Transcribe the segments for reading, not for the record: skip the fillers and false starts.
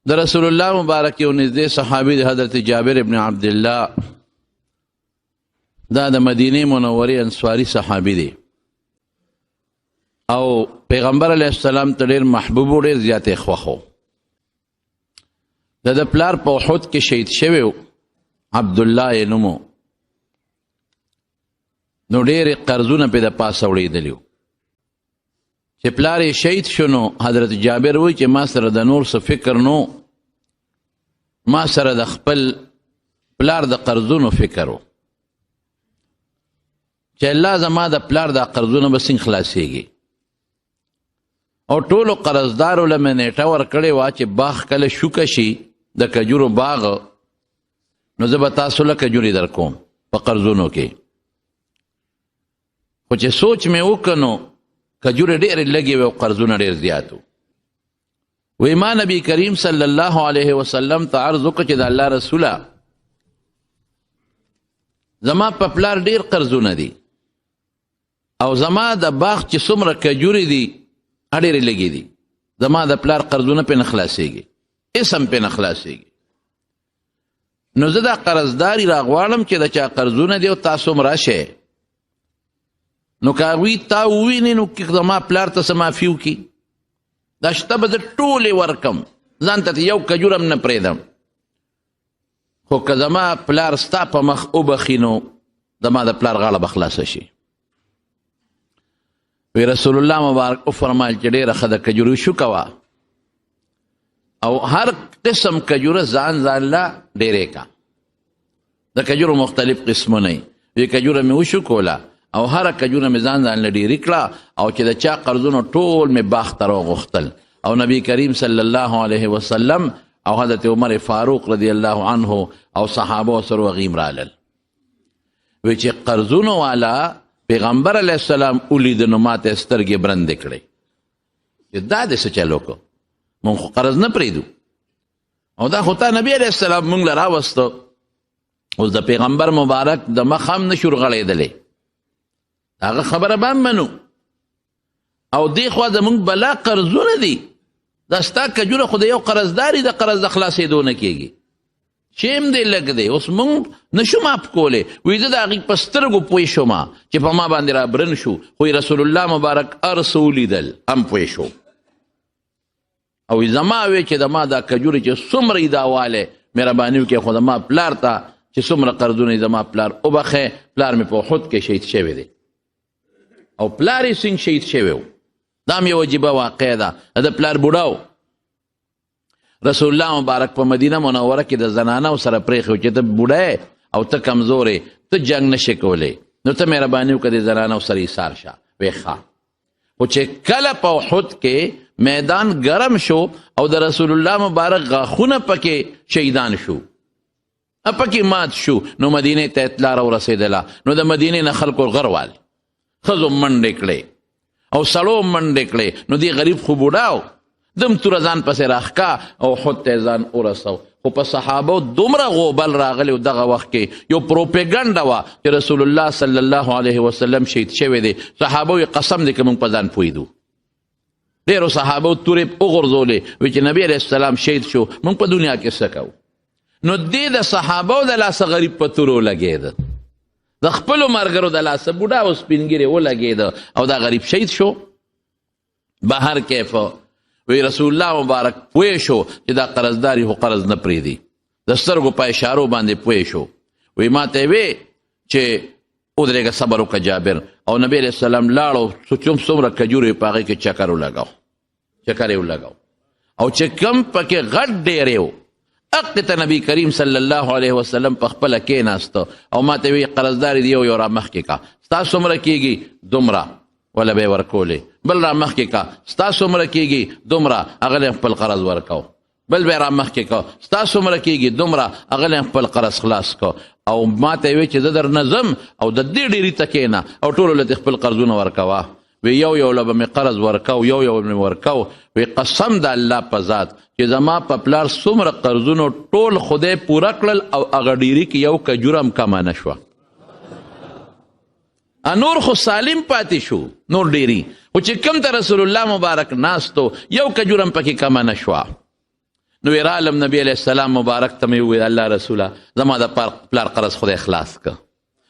د رسول الله مبارک یو نږدې صحابي د حضرت جابر ابن عبد الله، دا د مدینه منورې انصاري صحابي دی او پیغمبر علیه السلام ته ډېر محبوب و، ډېر زیات یې خوښ و. د ده پلار په احد کې شهید شوی و، عبدالله یې نوم و. نو ډېر قرضونه پې د پاسه وړېدلي وو. چې پلار یې شهید شو نو حضرت جابر وایي چې ما سره د نور څه فکر نو، ما سره د خپل پلار د قرضونو فکر و چې الله زما د پلار د قرضونه به څنګه خلاصېږي. او ټولو قرضدارو له مې نېټه ورکړې وه چې باغ کله شوکه شي د کجورو باغ، نو زه به تاسو له کجورې درکوم په قرضونو کې. خو چې سوچ مې وکړ نو کجورې ډېرې لږې وې او قرضونه ډېر زیات وو. وی ما نبی کریم صلی الله علیه وسلم ته عرض وکړ چې د الله رسوله، زما په پلار ډېر قرضونه دي او زما د باغ چې څومره کجورې دي ډېرې لږې دي، زما د پلار قرضونه پرې نه خلاصېږي، هېڅ هم پرې نه خلاصېږي. نو زه دا قرضداري راغواړم چې د چا قرضونه دي او تاسو هم راشئ، نو که هغوی تا وویني نو زما پلار ته څه معافي وکړي، دا شته به زه ټولې ورکم، ځان ته یو کجور هم نه پرېږدم، خو که زما پلار ستا په مخ وبخي نو زما د پلار غاړه به خلاصه شي. وی رسول الله مبارک وفرمایل چې ډېره ښه ده، کجوري شوکه وه او هر قسم کجوره ځان ځان له ډېرې کا. د کجورو مختلف قسمونه وي. وی کجوره مې وشوکوله او هره کجوره مې ځان ځان له ډېرې کړه او چې د چا قرضونو ټول مې باغ ته راوغوښتل. او نبی کریم صلی الله علیه وسلم او حضرت عمر فاروق رضی الله عنه او صحابه سره وغیم رالل. وی چې قرضونو والا پیغمبر علیه السلام ولید نو ماته سترګې برندې کړې چې دا دې څه چل وکړو، مونږ خو قرض نه پرېږدو او دا خو تا نبی علیه السلام مونږ له راوستو. اوس د پیغمبر مبارک د مخ هم نه شو غړېدلی، هغه خبره به هم منو. او دې خوا زمونږ بلا قرضونه دي، دا ستا کجوره خو د یو قرضداري د قرض د خلاصېدو نه کېږي، چې هم دی لږ دی، اوس مونږ نشو معاف کولی. وایي زه د هغې په سترګو پوه شوم چې په ما باندې رابرن شو، خو رسول الله مبارک هر څه ولیدل هم پوه شو. او زما وی چې د ما دا کجورې چې څومره یې دا والی مهرباني وکړئ، خو زما پلار ته چې څومره قرضونه یې زما پلار وبخښی، پلار مې په احد کې شهید شوی دی او پلار یې څنګه شهید شوی و، دا هم یوه عجیبه واقعه ده. د پلار بوډا و، رسول الله مبارک په مدینه منوره کې د زنانو سره پرېښی و چې ته بوډا یې او ته کمزورې، ته جنګ نشې کولی، نو ته مهرباني وکړه د زنانو سره ایسار شه. وی ښه. خو چې کله په احد کې میدان ګرم شو او د رسول الله مبارک غاښونه پکې شهیدان شو، پکې مات شو، نو مدینې ته اطلاع راورسېدله. نو د مدینې نه خلکو غر وال، ښځو منډې کړې او سړو منډې کړې. نو دی غریب خو بوډا و، دم توره ځان پسې راښکه او احد ته یې ځان ورسو. خو په صحابو دومره غوبل راغلی و دغه وخت کې، یو پروپیګنډه وه چې رسول الله صلی الله علیه وسلم شهید شوی دی. صحابو یې قسم دی که موږ په ځان پوهېدو، ډېرو صحابو تورې وغورځولې، وایي چې نبی علیه السلام شهید شو، موږ په دنیا کې څه کوو؟ نو دې د صحابو د لاسه غریب په تورو لګېده، د خپلو ملګرو د لاسه بوډا او سپین ږیری ولګېده او دا غریب شهید شو. بهر کیف وی رسول الله مبارک پوه شو چې دا قرضداري خو قرض نه پرېږدي، د سترګو په اشارو باندې پوه شو. وی ما ته وی چې ودرېږه، صبر وکړه جابر. او نبی علیه السلام لاړو، څوم څومره کجورې په هغې کې چکر ولګاو، چکر یې ولګاو او چې کم پکې غټ ډېری و، حق ته نبی کریم صلی الله علیه وسلم په خپله کېناسته او ما ته وی قرضداري دی یو یو را مخکې کا، ستا څومره کېږي؟ دومره. وله به یې ورکولې. بل را مخکې کا، ستا څومره کېږي؟ دومره. هغه له خپل قرض ورکاو. بل به را مخکې کا، ستا څومره کېږي؟ دومره. هغه له خپل قرض خلاص کو. او ما ته وی چې زه در نه ځم او د دې ډېري ته کښېنه او ټولو له دې خپل قرضونه ورکوه. وی یو یو له به مې قرض ورکاو، یو یو مې ورکاو. وی قسم د الله په ذات چې زما په پلار څومره قرضونو ټول خدای پوره کړل او هغه ډېري کې یو کجوره هم کمه نه شوه. نور خو سالم پاتې شو، نور ډېری، خو چې کوم ته رسول الله مبارک ناستو یو کجوره هم پکې کمه نه شوه. نو رالم نبی علیه السلام مبارک ته مې وویل، الله رسوله زما د پلار قرض خدای خلاص که.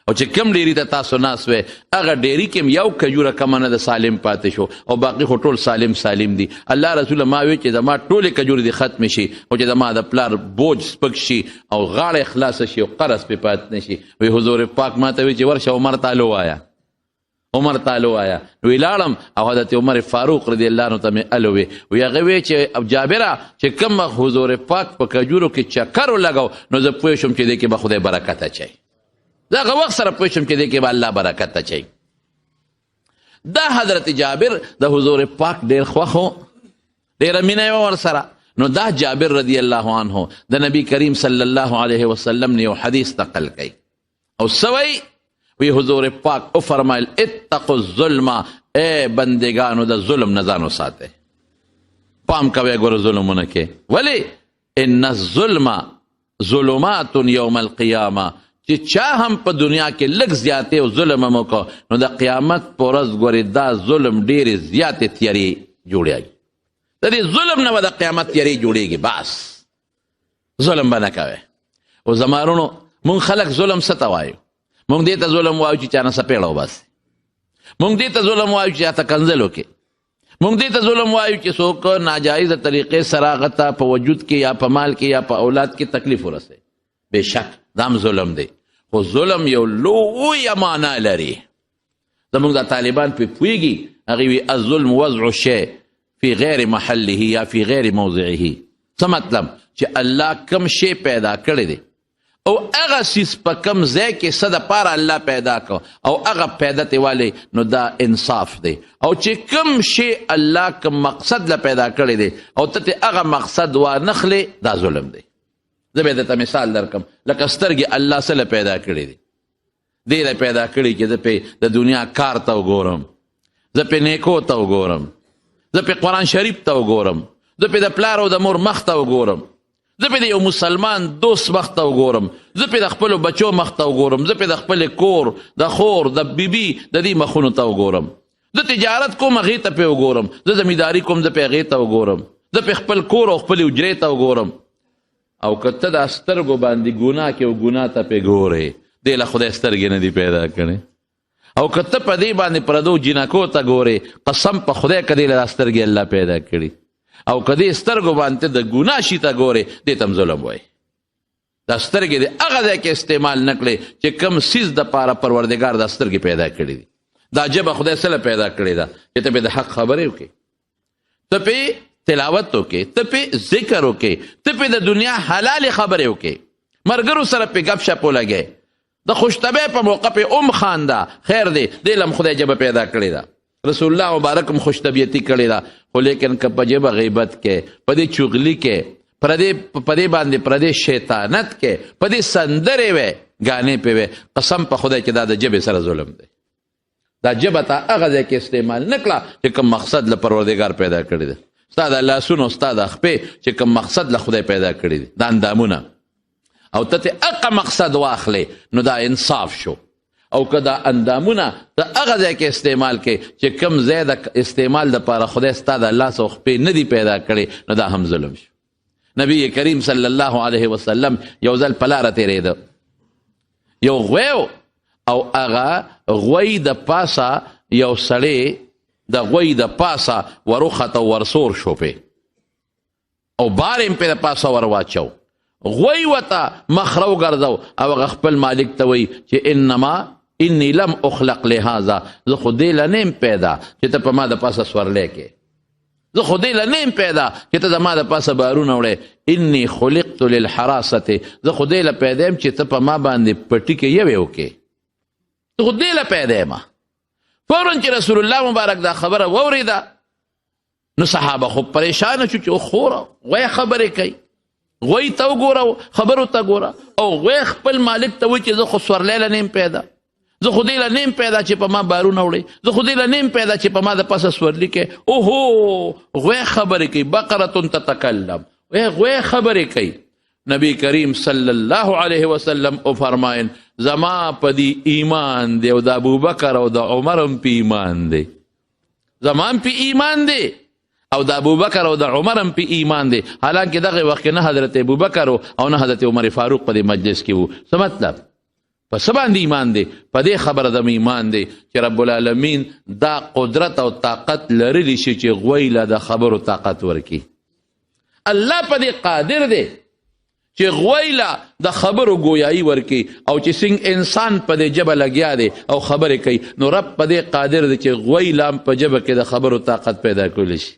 او چې کم ډیری ته تاسو ناس وې، هغه ډیری کې یو کجوره کمه نه ده سالم پاتې شو، او باقي خو ټول سالم سالم دي. الله رسول ما وی چې زما ټولې کجورې دې ختمې شي، خو چې زما د پلار بوج سپک شي او غاړه یې خلاصه شي او قرض پرې پاتې نه شي. وی حضور پاک ما ته وی چې ورشه عمر ته ووایه، عمر ته ووایه. وی لاړم او حضرت عمر فاروق رضی الله عنه ته مې الو وی. وی هغه وی چې جابره چې کوم وخت حضور پاک په کجورو کې چکر ولګاو، نو زه پوه شوم چې دې کې به خدای برکت اچوي. دا هغه وخت سره پوه شوم چې دې کې به الله برکت اچوي. دا حضرت جابر د حضور پاک ډېر خوښ و، ډېره مینه یې وه ورسره. نو دا جابر رضی الله عنه د نبی کریم صلی الله علیه وسلم نه یو حدیث نقل کوي، او څه وایي؟ وی حضور پاک وفرمایل اتقوا الظلم، ای بندگانو د ظلم نه ځان وساتئ، پام کوئ ګوره ظلمونه کې. ولې؟ ان الظلم ظلمات یوم القیامه، چې چا هم په دنیا کې لږ زیاتې او ظلم هم وکړ، نو د قیامت په ورځ ګورې دا ظلم ډېرې زیاتې تیارې جوړېږي. د دې ظلم نه به د قیامت تیارې جوړېږي. بس ظلم به نه کوې. او زما وروڼو، مونږ خلک ظلم څه ته وایو؟ مونږ دې ته ظلم وایو چې چا نه څپېړه وباسي، مونږ دې ته ظلم وایو چې چا ته کنځل وکړي، مونږ دې ته ظلم وایو چې څوک ناجایزه طریقې سره هغه ته په وجود کې یا په مال کې یا په اولاد کې تکلیف ورسوي. بېشک دا هم ظلم دی، خو ظلم یو لویه معنا لري. زمونږ دا طالبان پرې پوهېږي، هغوی وایي الظلم وضع الشی فی غیر محله یا فی غیر موضعه. څه مطلب؟ چې الله کم شی پیدا کړی دی او هغه څیز په کم ځای کې څه دپاره الله پیدا کړ او هغه پیدا ترې والي، نو دا انصاف دی. او چې کم شی الله کم مقصد له پیدا کړی دی او ته ترې هغه مقصد وانخلې، دا ظلم دی. زه به درته مثال درکړم، لکه سترګې الله څه له پیدا کړې دي؟ دې له پیدا کړي چې زه پې د دنیا کار ته وګورم، زه پې نیکو ته وګورم، زه پې قرآن شریف ته وګورم، زه پې د پلار او د مور مخ ته وګورم، زه پې د یو مسلمان دوست مخ ته وګورم، زه پې د خپلو بچو مخ ته وګورم، زه پې د خپل کور د خور د بیبي د دې مخونو ته وګورم، زه تجارت کوم هغې ته پې وګورم، زه زمینداري کوم زه پې هغې ته وګورم، زه پې خپل کور او خپلې حجرې ته وګورم. او که ته دا سترګو باندې ګناه کې او ګناه ته پې ګورې، دې له خدای سترګې نه دي پیدا کړې. او که ته په دې باندې پردو جینکو ته ګورې، قسم په خدای که دې له دا سترګې الله پیدا کړي. او که دې سترګو باندې ته د ګناه شي ته ګورې، دې ته هم ظلم وایي. دا سترګې دې هغه ځای کې استعمال نه کړې چې کم څیز دپاره پروردګار دا سترګې پیدا کړې دي. دا ژبه خدای څه له پیدا کړې ده چې ته پې د حق خبرې وکړې، ته پې تلاوت وکړې، ته پې ذکر وکړې، ته پې د دنیا حلالې خبرې وکړې، ملګرو سره پې ګپ شپ ولګې، د خوشطبعۍ په موقع پې هم خانده، خیر دی، دې له هم خدای ژبه پیدا کړې ده. رسول الله مبارک هم خوشطبیعتي کړې ده، خو لیکن که په ژبه غیبت کې، په دې چغلي کې، په دې باندې پردې شیطانت کې، په دې سندرې وې، ګانې پې وې، قسم په خدای چې دا د ژبې سره ظلم دی. دا ژبه تا هغه ځای کې استعمال نه کړه چې کوم مقصد له پروردګار پیدا کړی دی. ستا د لاسونو، ستا د خپې چې کوم مقصد له خدای پیدا کړی دی، دا اندامونه، او ته ترې هغه مقصد واخلې، نو دا انصاف شو. او که دا اندامونه ته هغه ځای کې استعمال کړې چې کوم ځای د استعمال دپاره خدای ستا د لاس او خپې نه دی پیدا کړی، نو دا هم ظلم شو. نبی کریم صلی الله علیه وسلم یو ځل په لاره تېرېده، یو غوی و، او هغه غوی د پاسه یو سړی د غوی د پاسه وروخته ورسور شو پې، او بار یې پې د پاسه ور واچو. غوی ورته مخ راوګرځاو او هغه خپل مالک ته وایي چې انما انی لم اخلق لهذا، زه خو دې له نه یم پیدا چې ته په ما د پاسه سورلی کې، زه خو دې له نه یم پیدا چې ته زما د پاسه بارونه وړې، انی خلقت للحراسة، زه خو دې له پیدا یم چې ته په ما باندې پټي کې یوې وکې، زه خو دې له پیدا یم. فوراً چې رسول الله مبارک دا خبره واورېده، نو صحابه خو پریشانه شو چې خوره غوی خبرې کوي، غوی ته وګوره خبرو ته ګوره، او غوی خپل مالک ته وایي چې زه خو سورلی له نه یم پیدا، زه خو دې له نه یم پیدا چې په ما بارونه وړي، زه خو دې له نه یم پیدا چې په ما د پاسه سورلي کوي. اوهو غوی خبرې کوي، بقرة تتکلم، غوی خبرې کوي. نبی کریم صلی الله علیه وسلم او فرمایل زما په دې ایمان دی او د ابوبکر او د عمر هم په ایمان دی، زما هم په ایمان دی او د ابوبکر او د عمر هم په ایمان دی، حالانکه دغه وخت کې نه حضرت ابوبکر او نه حضرت عمر فاروق په دې مجلس کې وو. څه مطلب؟ په څه باندې ایمان دی؟ په دې خبره د ایمان دی چې رب العالمین دا قدرت او طاقت لرلی شي چې غوی له د خبرو طاقت ورکړي. الله په دې قادر دی چې غوی له د خبرو ګویایي ورکړي، او چې څنګه انسان په دې ژبه لګیا دی او خبرې کوي، نو رب په دې قادر دی چې غوی له هم په ژبه کې د خبرو طاقت پیدا کولی شي.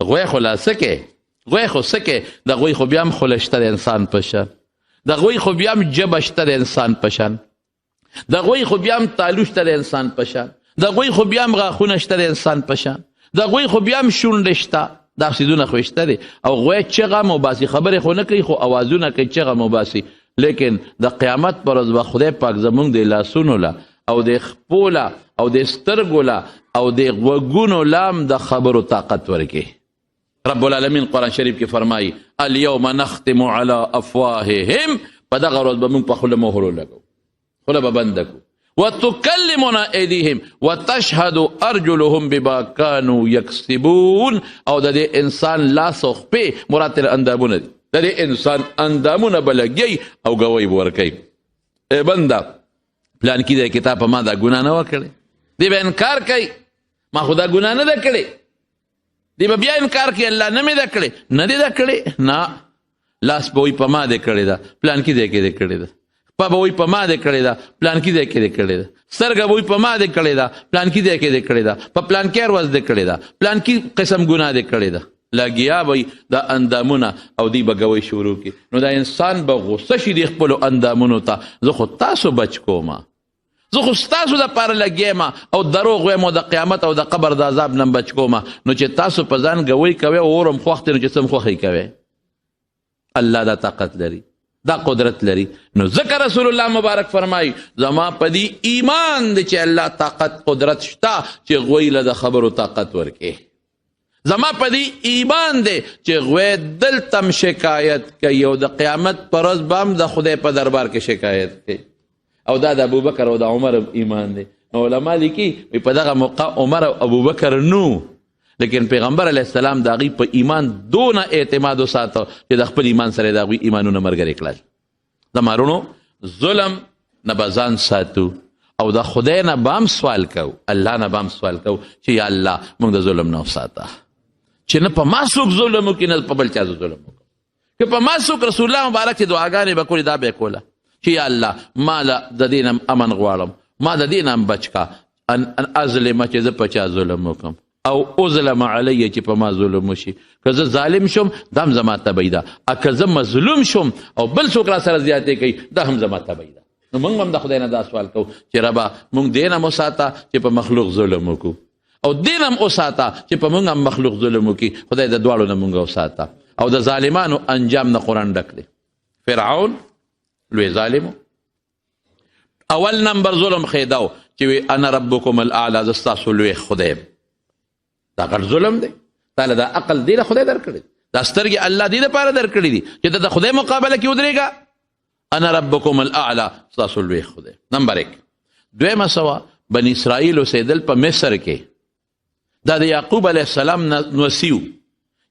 غوی خو لا څه کوي؟ غوی خو څه کوي؟ د غوی خو بیا هم خوله شته د انسان په شان، د غوی خو بیا هم ژبه شته د انسان په شان، د غوی خو بیا هم تالو شته د انسان په شان، د غوی خو بیا هم غاښونه شته د انسان په شان، د غوی خو بیا هم شونډې شته. دا څیزونه خو شته دي. او غوی چغه هم وباسي، خبرې خو نه کوي، خو اوازونه کوي، چغه هم وباسي. لیکن د قیامت پر ورځ به خدای پاک زمونږ د لاسونو له او د خپو له او د سترګو له او د غوږونو له هم د خبرو طاقت ورکړي. رب العالمین قرآن شریف کې فرمایي الیوم نختم علی افواههم، په دغه ورځ به موږ په خوله مهر ولګو، خوله به بنده کړو. وتکلمنا ایدیهم وتشهد ارجلهم بما كانوا یکسبون. او د دې انسان لاس او خپې مراد ترې اندامونه دي، د دې انسان اندامونه به لګوي او ګواهي به ورکوي. ای بنده پلان کې دی کتاب په ما دا ګناه نه وه کړې، دی به انکار کوي ما خو دا ګناه نه ده کړې، دی به بیا انکار کوي الله نه مې ده کړې، نه دې ده کړې، نه لاس به وایي په ما دې کړې ده، پلان کې دی کې دې کړې ده، پښه به وایي په ما دې کړې ده، پلان کې دی کې دې کړې ده، سترګه به وایي په ما دې کړې ده، پلان کې دی کې دې کړې ده، په پلان کې ورځ دې کړې ده، پلان کې قسم ګناه دې کړې ده. لګیا به وي دا اندامونه او دی به ګوی شروع کړي. نو دا انسان به غوسه شي د خپلو اندامونو ته، زه خو تاسو بچ کومه، زه خو ستاسو دپاره لګیا یم او دروغ وایم او د قیامت او د قبر د عذاب نه بچ کومه. نو چې تاسو په ځان ګوی کوئ او اور هم خوښ دی، نو چې څه هم خوښي کوئ. الله دا طاقت لري، دا قدرت لري. نو ځکه رسول الله مبارک فرمایي زما په دې ایمان دی چې الله طاقت قدرت شته چې غوی له د خبرو طاقت ورکړي. زما په دې ایمان دی چې غوی دلته هم شکایت کوي او د قیامت پر ورځ به هم د خدای په دربار کې شکایت کوي. او دا د ابوبکر او د عمر ایمان دی. نو علما لیکي په دغه موقع عمر او ابوبکر نو، لیکن پیغمبر علیه السلام د هغوی په ایمان دونه اعتماد وساته چې د خپل ایمان سره د هغوی ایمانونه ملګري کړل. د مارونو ظلم نه به ځان ساتو او د خدای نه به هم سوال کوو، الله نه به هم سوال کوو چې یا الله موږ د ظلم نه وساته، چې نه په ما څوک ظلم وکړي نه په بل چا ظلم وکړم. که په ما څوک رسول الله مبارک چې دعاګانې به کولې دا به یې کوله چې یا الله ما له د دې نه امن غواړم، ما د دې نه هم بچ کا، ان ازلمه چې زه په چا ظلم وکړم او ازلم علی چې په ما ظلم وشي. که زه ظالم شم دا هم زما تبعی ده، که زه مظلوم شم او بل څوک را سره زیاتې کوي دا هم زما تبعی ده. نو موږ هم د خدای نه دا سوال کوو چې ربه موږ دې نه هم وساته چې په مخلوق ظلم وکړو، او دې نه هم وساته چې په موږ هم مخلوق ظلم وکړي. خدای د دواړو نه موږ وساته. او د ظالمانو انجام نه قرآن ډک دی. فرعون لوی ظالم، اول نمبر ظلم خیداو چې وی انا ربکم الاعلی، زه ستاسو لوی خدای. دا غټ ظلم دی. تا له دا عقل دی له خدای درکړی، دا سترګې الله دې لپاره درکړي دي چې ته د خدای مقابله کې ودرېږه. انا ربکم الاعلی، ستاسو لوی خدای. نمبر 1. دویمه سوا بنی اسرائیل اوسېدل په مصر کې، دا د یعقوب علیه السلام نوسیو.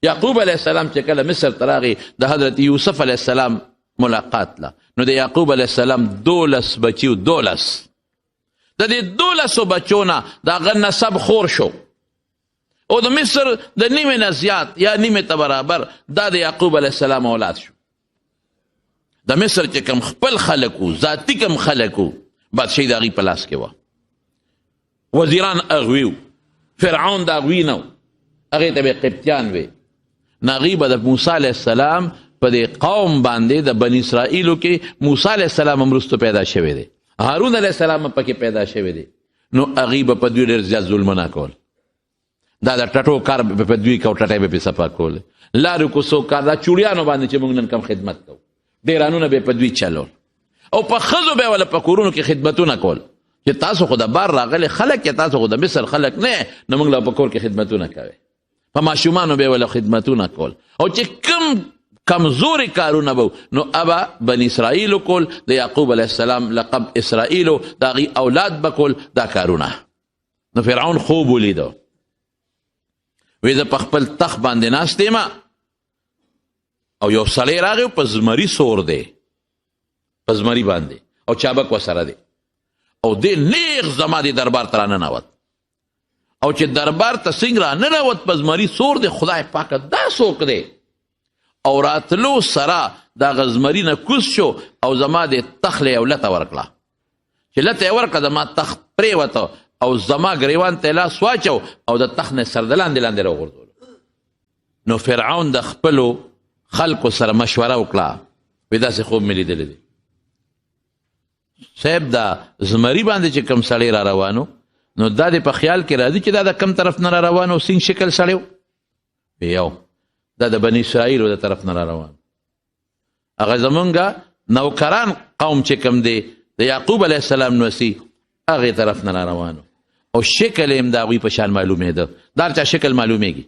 یعقوب علیه السلام چې کله مصر ته راغی د حضرت یوسف علیه السلام ملاقات له، نو د یعقوب علیه السلام 12 بچیو، 12 د دې 12 بچو نه د هغه نسب خور شو، او د مصر د نیمې نه زیات یا نیمې ته برابر دا د یعقوب علیه السلام اولاد شو. د مصر چې کم خپل خلک وو، ذاتي کم خلک وو، بادشاهي د هغوی په لاس کې وه، وزیران هغوی وو، فرعون د هغوی نه و، هغې ته به قبطیان وی. نو هغوی به د موسی علیه السلام په دې قوم باندې د بني اسرائیلو کې موسی علیه السلام هم وروسته پیدا شوی دی، هارون علیه السلام هم پکې پیدا شوی دی. نو هغوی به په دوی ډېر زیات ظلمونه کول. دا د ټټو کار به په دوی کو، ټټی به پې صفا کول، لارو کوڅو کار، دا چوړیانو باندې چې موږ نن کم خدمت کوو، ډېرانونه به په دوی چلول، او په ښځو به وله په کورونو کې خدمتونه کول چې تاسو خو د بار راغلي خلک یې، تاسو خو د مصر خلک نه، نو موږ له په کور کې خدمتونه کوي. په ماشومانو به وله خدمتونه کول، او چې کم کمزوري کارونه به نو ابا بني اسرائیل کول، د یعقوب علیه السلام لقب اسرائیل، د هغې اولاد به کول دا کارونه. نو فرعون خوب ولیدو، وی زه په خپل تخت باندې ناست یم او یو سړی راغی، په زمري سور دی، په زمري باندې او چابک وسره دی، او دې نیغ زما د دربار ته راننوت. او چې دربار ته څنګه راننوت، په زمري سور دی، خدای پاکه دا څوک دی؟ او راتلو سره دا غزمري نه کوز شو او زما د تخت له یو لته ورکړه. چې لته یې ورکړه، زما تخت پرېوته او زما ګریوان ته یې لاس واچو او د تخت نه سر د لاندې لاندې راوغورځولو. نو فرعون د خپلو خلکو سره مشوره وکړه، وی داسې خوب مې لیدلی دی صاحب، دا زمري باندې چې کوم سړی را روانو، نو دا دې په خیال کې راځي چې دا د کم طرف نه را روانو، څنګه شکل سړی و؟ یو دا د بني اسرائیلو د طرف نه را روان، هغه زمونږ نوکران قوم چې کوم دی د یعقوب علیه السلام نوسی، هغې طرف نه را روانو، او شکل یې هم د هغوی په شان معلومېده. دا هر چا شکل معلومېږي،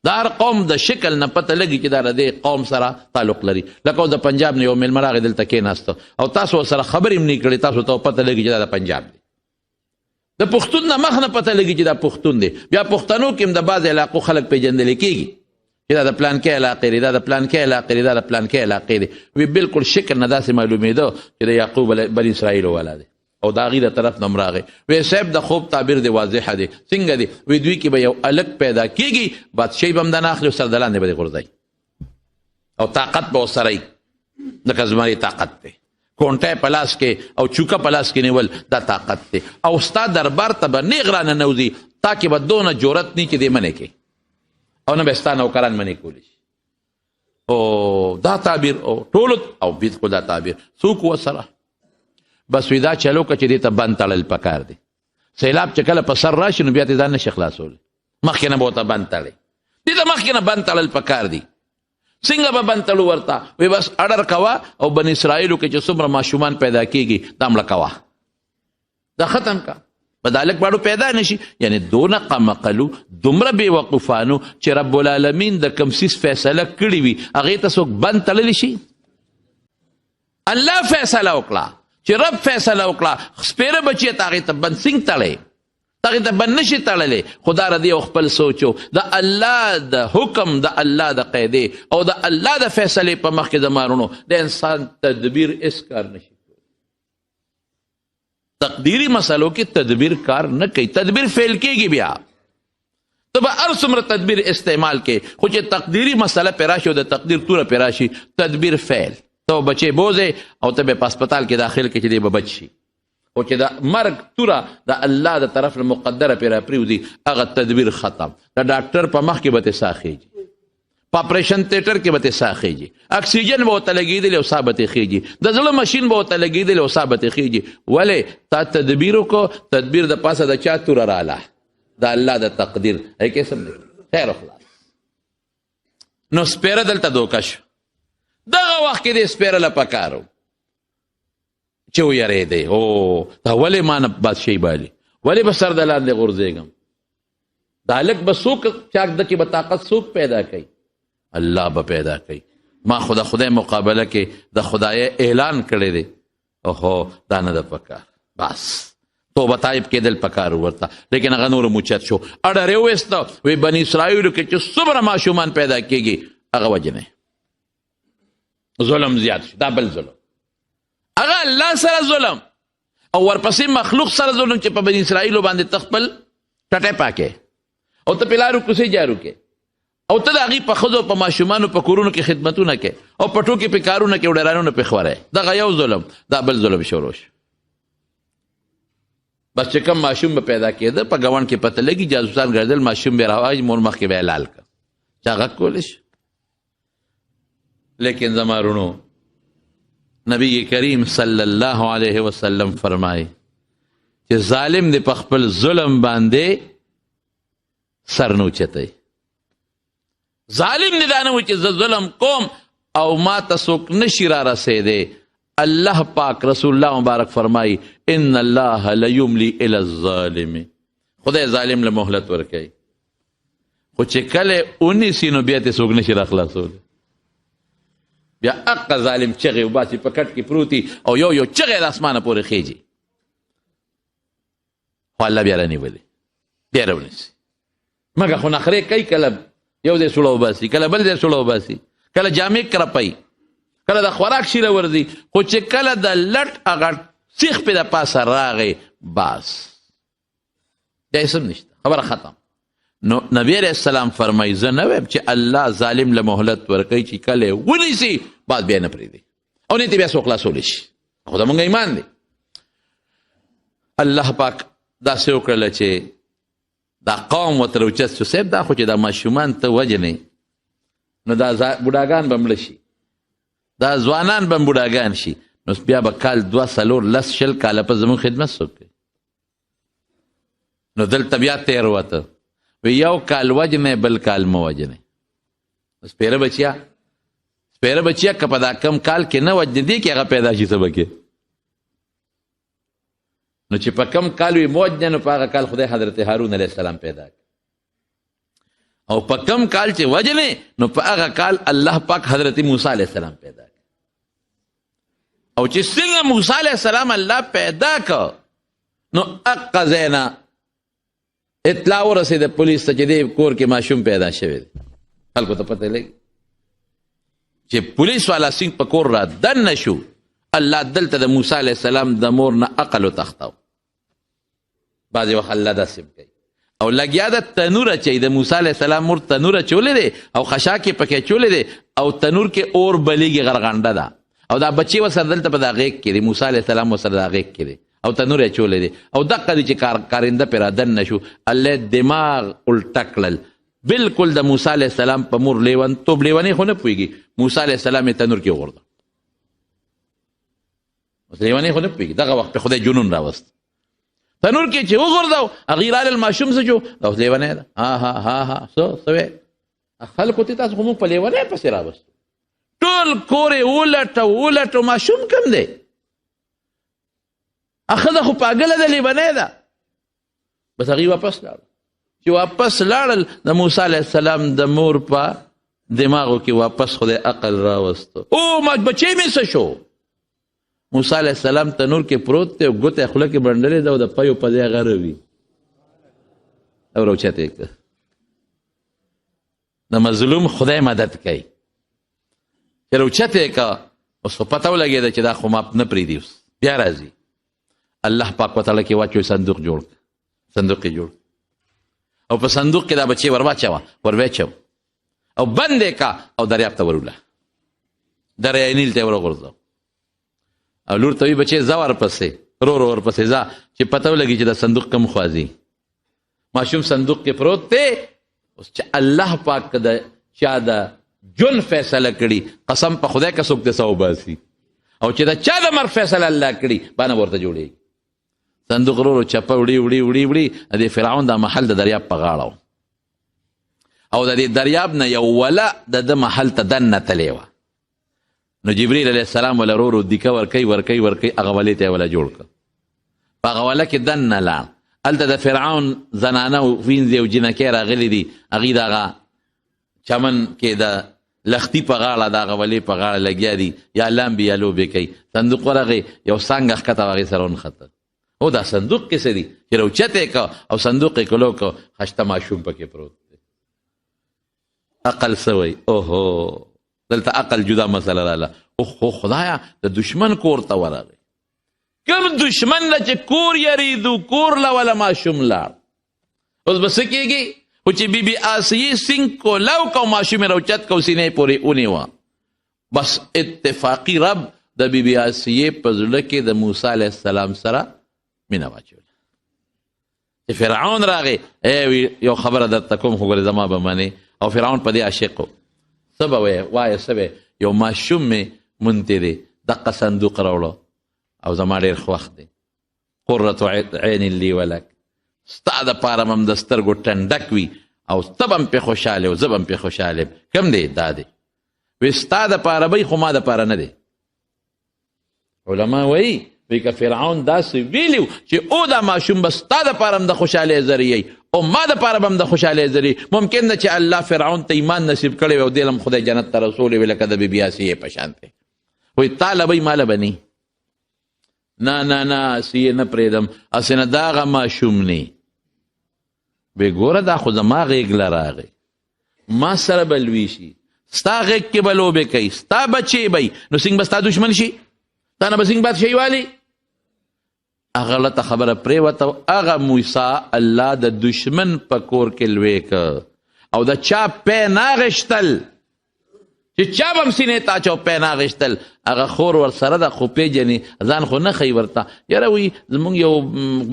د هر قوم د شکل نه پته لګي چې دا د دې قوم سره تعلق لري. لکه اوس د پنجاب نه یو مېلمه راغی دلته کېناسته او تاسو ورسره خبرې هم نه کړې، تاسو ته پته لګي چې دا د پنجاب دی. د پښتون نه مخ نه پته لګي چې دا پښتون دی. بیا پښتنو کې هم د بعضې علاقو خلک پېژندل کېږي چې دا د پلانکې علاقې دی، دا د پلانکې علاقې دی، دا د پلانکې علاقې دی. وی بالکل شکل نه داسې معلومېده چې د یعقوب بني اسرائیلو والا دی. او د هغې د طرف نه هم راغی، وی صاحب د خوب تعبیر دی واضحه دی، څنګه دی؟ وی دوی کې به یو هلک پیدا کېږي، بادشاهي به هم د نه اخلي او سر د لاندې به دې غورځوي او طاقت به ورسره وي، لکه زمري طاقت دی، کونټی په لاس کې او چوکه په لاس کې نیول دا طاقت دی، او ستا دربار ته به نېغ راننوځي، تا کې به دونه جرأت نه چې دی منې کې، او نه به ستا نوکران منې کولی شي. او دا تعبیر او ټولو او بالکل دا تعبیر څوک ورسره بس وی دا چلو که چې دې ته بند تړل پکار دی. سیلاب چې کله په سر راشي نو بیا ترې ځان نشي خلاصولی، مخکې نه به ورته بند تړې، دې ته مخکې نه بند تړل پکار دی. څنګه به بند تړو ورته؟ وی بس اډر کوه او بني اسرائیلو کې چې څومره ماشومان پیدا کېږي دا مړه کوه، دا ختم کا، به دا هلک باړو پیدا نشي. یعنې دونه قمقلو، دومره بېوقوفانو چې رب العالمین د کوم څیز فیصله کړې وي هغې ته څوک بند تړلی شي؟ الله فیصله وکړه چې رب فیصله وکړه، سپېره بچی ته هغې ته بند څنګه تړی؟ هغې ته بند نشي تړلی. خو دا ردی او خپل سوچو د الله د حکم، د الله د قیدې او د الله د فیصلې په مخ کې زما وروڼو د انسان تدبیر هېڅ کار نشي. تقدیری مسلو کې تدبیر کار نه کوي، تدبیر فعل کېږي بیا ته به هر څومره تدبیر استعمال کې، خو چې تقدیری مسله پرې راشي او د تقدیر توره پرې راشي، تدبیر فعل، ته به بچی بوځې او ته به په هسپتال کې داخل کې چې دی به بچ شي، خو چې د مرګ توره د الله د طرف نه مقدره پرې راپرېوځي، هغه تدبیر ختم. د ډاکټر په مخ کې به ترې ساه خېږي، په اپریشن تھیټر کې به ترې ساه خېږي، اکسیجن به ورته لګېدلی او ساه به ترې خېږي، د زړه ماشین به ورته لګېدلی او ساه به ترې خېږي. ولې؟ تا تدبیر وکړو، تدبیر د پاسه د چا توره راله؟ د الله د تقدیر. هی کې سم دی، خیر خلاص. نو سپېره دلته دوکه شو. دغه وخت کې دې سپېره له پکارو چې ویرېدی، او دا ولې ما نه بادشاهي بالي، ولې به سر د لاندې غورځېږم، دا هلک به څوک چاک ده کې به طاقت څوک پیدا کوي؟ الله به پیدا کوي. ما خو د خدای مقابله کې د خدای اعلان کړی دی، اوهو دا نه ده پکار، بس توبه تایب کېدل پکار ورته. لیکن هغه نور موچت شو، اډر یې وویسته، وی بني اسرائیلو کې چې څومره ماشومان پیدا کېږي هغه وجنې. ظلم زیات شو، دا بل ظلم، هغه الله سره ظلم او ورپسې مخلوق سره ظلم چې په بني اسرائیلو باندې ته خپل ټټی پاکې او ته په لارو کوڅې جارو کې او ته د هغې په ښځو په ماشومانو په کورونو کې خدمتونه کې او په ټوکې په کارونه کې وډرانونه پې خورې. دغه یو ظلم، دا بل ظلم شروع شو. بس چې کوم ماشوم به پیدا کېده په ګاونډ کې پته لګي، جاسوسان ګرځېدل، ماشوم به راواج مور مخکې به یې حلال کړ، چا غږ کولی شي؟ لیکن زما وروڼو نبی کریم صلی الله علیه وسلم فرمایي چې ظالم دې په خپل ظلم باندې سر نه اوچتوي. ظالم دې دا نه وي چې زه ظلم کوم او ما ته څوک نه شي را رسېدی. الله پاک رسول الله مبارک فرمایي ان الله لیملی الی الظالم، خدای ظالم له مهلت ورکوي، خو چې کله ونیسي نو بیا ترې څوک نه شي را خلاصولی. بیا اقا ظالم چغې وباسي، په کټ کې پروت وي او یو یو چغې د اسمانه پورې خېږي، خو الله بیا رانیولي، بیا راونیسي. مګر خو نخرې کوي، کله یو ځای سوړه وباسي، کله بل ځای سوړه وباسي، کله جامې کرپوي، کله د خوراک شیره ورځي، خو چې کله د لټ هغه سیخ پې د پاسه راغی، بس بیا یې څه نشته، خبره ختم. نو نبی علیہ السلام فرمایي زه نه وایم چې الله ظالم له مهلت ورکوي چې کله یې ونیسي بعد بیا نه پرېږدي او نه ترې بیا څوک خلاصولی شي. خو زموږ ایمان دی. الله پاک داسې وکړله چې دا قوم ورته راوچت شو، صاحب دا خو چې دا ماشومان ته وژنې نو دا بوډاګان به مړه شي، دا ځوانان به بوډاګان شي، نو بیا به کال 2 4 10 20 کاله په زموږ خدمت څوک کوي؟ نو دلته بیا تېر وته، وی یو کال وژنې بل کال مه وژنې. سپېره بچیا، سپېره بچیا که په دا کم کال کې نه وژنې دې کې هغه پیدا شي څه به کې؟ نو چې په کم کال وي مه وژنې، نو په هغه کال خدای حضرت هارون علیه السلام پیدا کړ، او په کم کال چې وژنې نو په هغه کال الله پاک حضرت موسی علیه السلام پیدا کړ. او چې څنګه موسی علیه السلام الله پیدا کړ، نو هغه ځای نه اطلاع ورسېده پولیس ته چې دې کور کې ماشوم پیدا شوی دی. خلکو ته پته لګي چې پولیس والا څنګه په کور را دننه شو، الله دلته د موسی علیه السلام د مور نه عقل وتښتاو. بعضې وخت الله داسې هم کوي. او لګیا ده تنور اچوي، د موسی علیه السلام مور تنور اچولی دی او خشاک یې پکې اچولی دی او تنور کې اور بلېږي، غرغنډه ده، او دا بچی ورسره دلته په دا غېږ کې دی، موسی علیه السلام ورسره دا غېږ کې دی او تنور یې اچولی دی، او دقه دی چې کارنده پرې را دننه شو، الله یې دماغ الټه کړل. بالکل د موسی علیه السلام په مور لیونتوب، لیونی خو نه پوهېږي، موسی علیه السلام یې تنور کې وغورځاوه. اوس لیونی خو نه پوهېږي، دغه وخت په خدای جنون راوست، تنور کې چې وغورځاو، هغې راغلل ماشوم څه شو، دا اوس لیونی ده. ها ها ها ها، څه وایې؟ خلکو ته تاسو خو موږ په لیونی پسې راوستو، ټول کور یې ولټو ولټو، ماشوم کم دی، ښځه خو پاګله ده، لیونی ده. بس هغوی واپس لاړل. چې واپس لاړل، د موسی علیه السلام د مور په دماغو کې واپس خدای عقل راوستو، او ما بچی مې څه شو؟ موسی علیه السلام تنور کې پروت دی او ګوته یې خوله کې بنډلې ده او د پیو په ځای هغه روي او راوچته یې کړه. د مظلوم خدای مدد کوي. چې راوچته یې کړه، اوس خو پته ولګېده چې دا خو ما نه پرېږدي، اوس بیا راځي. الله پاک وتعالی کې واچوي، صندوق جوړ کړ، صندوق یې جوړ کړ، او په صندوق کې دا بچی ور واچوه، ور واچوه او بند یې کړه او دریاب ته وروله، دریای نیل ته یې وروغورځوه. او لور ته وایي بچی ځه ورپسې، رو رو ورپسې ځه، چې پته ولګي چې دا صندوق کم خوا ځي. ماشوم صندوق کې پروت دی. اوس چې الله پاک د چا د ژوند فیصله کړي، قسم په خدای که څوک دې څه وباسي، او چې د چا د مرګ فیصله الله کړي، بانه ورته جوړېږي. صندوق رو رو چپه وړي وړي وړي وړي، د دې فرعون دا محل د دریاب په غاړه و، او د دې دریاب نه یو وله د ده محل ته دننه تلې وه. نو جبرئیل علیه السلام وله رو رو دیکه ورکوي ورکوي ورکوي، هغه ولې ته یې وله جوړ کړ. په هغه وله کې دننه لاړ. هلته د فرعون زنانه او وینځې او جینکۍ راغلي دي، هغوی د هغه چمن کې د لښتي په غاړه د هغه ولې په غاړه لګیا دي، یا لامبي یا لوبې کوي. صندوق ورغی، یو څانګه ښکته هغې سره ونښته. او دا صندوق کې څه دي چې راوچت یې کړ او صندوق یې کلو کړ، خشته ماشوم پکې پروت دی. عقل څه وایي؟ اوهو، دلته عقل جدا مسله راله. اوه خدایا، د دشمن کور ته ورغی، کوم دشمن ده چې کور یریدو، کور له وله ماشوم لاړ. اوس به څه کېږي؟ خو چې بی بی آسیې سینګ کولاو کو، ماشوم یې راوچت کو، سینې پورې ونیوه. بس اتفاقي رب د بی بی آسیې په زړه کې د موسی علیه السلام سره مینه واچوله. چې فرعون راغی، ای وی یو خبره درته کوم، خو ګورې زما به منې. او فرعون په دې عاشق و. څه به وایې؟ وایه څه به؟ یو ماشوم مې مونتی دی، دقه صندوق راوړو او زما ډېر خوښ دی، قرة عین لي ولک، ستا دپاره به هم د سترګو ټنډک وي او ته به هم پرې خوشحاله او زه به هم پرې خوشحاله یم. کوم دی؟ دا دی. وی ستا دپاره به وي، خو ما دپاره نه دی. علما وایي، وی که فرعون داسې ویلي و چې او دا ماشوم به ستا دپاره هم د خوشحالۍ ذریعه وي او ما دپاره به هم د خوشحالۍ ذریعه، ممکن ده چې الله فرعون ته ایمان نصیب کړی وي او دې له هم خدای جنت ته رسولی وي، لکه د بي بي آسیې په شان دی. وایي تا له به وي، ما له به نه. نه نه نه، آسیې نه پرېږدم، هسې نه داغه ماشوم نه. وی ګوره دا خو زما غېږ له راغی، ما سره به لوی شي، ستا غېږ کې به لوبې کوي، ستا بچې به وي، نو څنګه به ستا دښمن شي؟ تا نه به څنګه بادشاهي والي؟ هغه غلطه خبره پرېوته. هغه موسی الله د دښمن په کور کې لوی که او د چا پی نه اخیستل، چې چا به هم سینې ته اچو پی نه اخیستل. هغه خور ورسره ده خو پېژني، ځان خو نه ښیي ورته. یاره وایي زموږ یو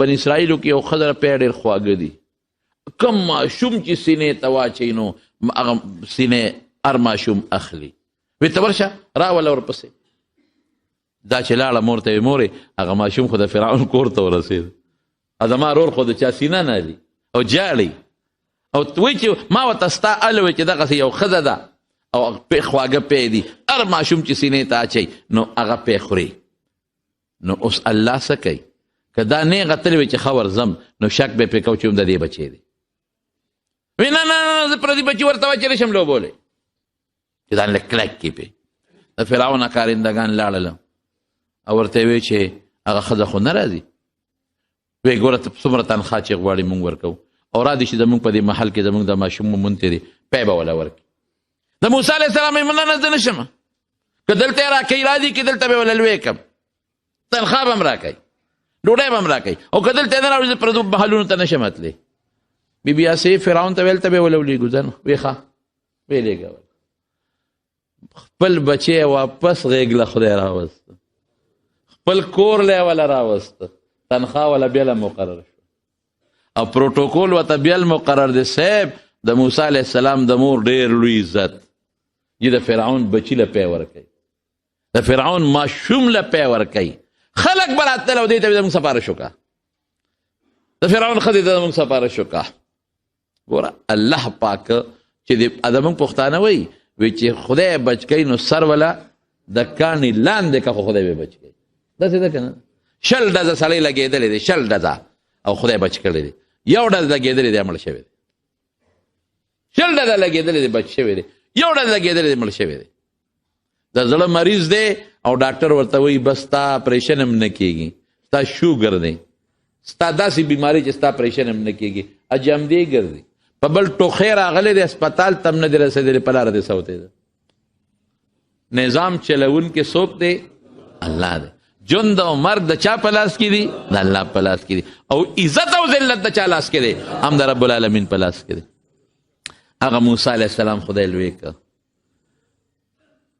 بني اسرائیلو کې یو ښځه پی ډېر خواږه دي، کوم ماشوم چې سینې ته واچوي نو هغه سینې هر ماشوم اخلي. وایي ته ورشه راوله ورپسې. دا چې لاړه مور ته وایي مورې هغه ماشوم خو د فرعون کور ته ورسېد، زما ورور خو د چا سینه نه لري او جاړي، او وایي چې ما ورته ستا ال وایي چې دغسې یو ښځه ده او خواږه پی دي، هر ماشوم چې سینې ته اچوي نو هغه پی خوري. نو اوس الله څه کوي؟ که دا نیغه تللی وي چې ښه ورځم نو شک به پرې کوو چې هم د دې بچی دی. وایي نه نه نه، زه پردي بچي ورته واچولی نه شم لوبولی، چې ځان له کلک کړي پرې. د فرعون کارندګان لاړل او ورته یې وویل چې هغه ښځه خو نه راځي. وایي ګوره ته څومره تنخوا چې غواړي مونږ ورکوو، او را دي چې زمونږ په دې محل کې زمونږ د ماشوم مونته دی، پی به وله ورکړي. د موسی علیه السلام یې مننه، زه نه شم، که دلته یې راکوي را دي، که دلته به یې وله لوی کړم، تنخوا به هم راکوي، ډوډۍ به هم راکوي، او که دلته یې نه راوړي زه پردو محلونو ته نه شم تللی. بي بي آسیې فرعون ته ویل ته به یې وله ولېږو، ځه نو ویې ښه ویې لېږه. خپل بچی واپس غېږ له خدای راوست، خپل کور له وله راوست، تنخوا وله بیا مقرر شو او پروتوکول ورته بیا مقرر دی. صاحب د موسی علیه السلام د مور ډېر لوی عزت چې د فرعون بچي له پی ورکوي، د فرعون ماشوم له پی ورکوي. خلک به راتلل او دې ته به زموږ سفارش وکړه، د فرعون ښځې ته زموږ سفارش وکړه. ګوره الله پاک چې د زموږ پښتانه وایي وی چې خدای بچ کوي نو سر وله د کاڼي لاندې که، خو خدای به بچ کوي. داسې ده که نه؟ 20 ډزه سړی لګېدلی دی، 20 ډزه، او خدای بچ کړی دی. یو ډز لګېدلی دی مړ شوی دی، 20 ډزه لګېدلی دی بچ شوی دی، یو ډز لګېدلی دی مړ شوی دی. د زړه مریض دی او ډاکټر ورته وایي بس ستا اپریشن هم نه کېږي، ستا شوګر دی، ستا داسې بیماري چې ستا اپریشن هم نه کېږي، اجمدې ګرځي. په بل ټوخی راغلی دی، هسپتال ته هم نه دی رسېدلی، په لاره دی سوتی دی. نظام چلوونکی څوک دی؟ الله دی. ژوند او مرګ د چا په لاس کې دی؟ د الله په لاس کې دی. او عزت او ذلت د چا لاس کې دی؟ هم د رب العالمین په لاس کې دی. هغه موسی علیه السلام خدای لوی کړ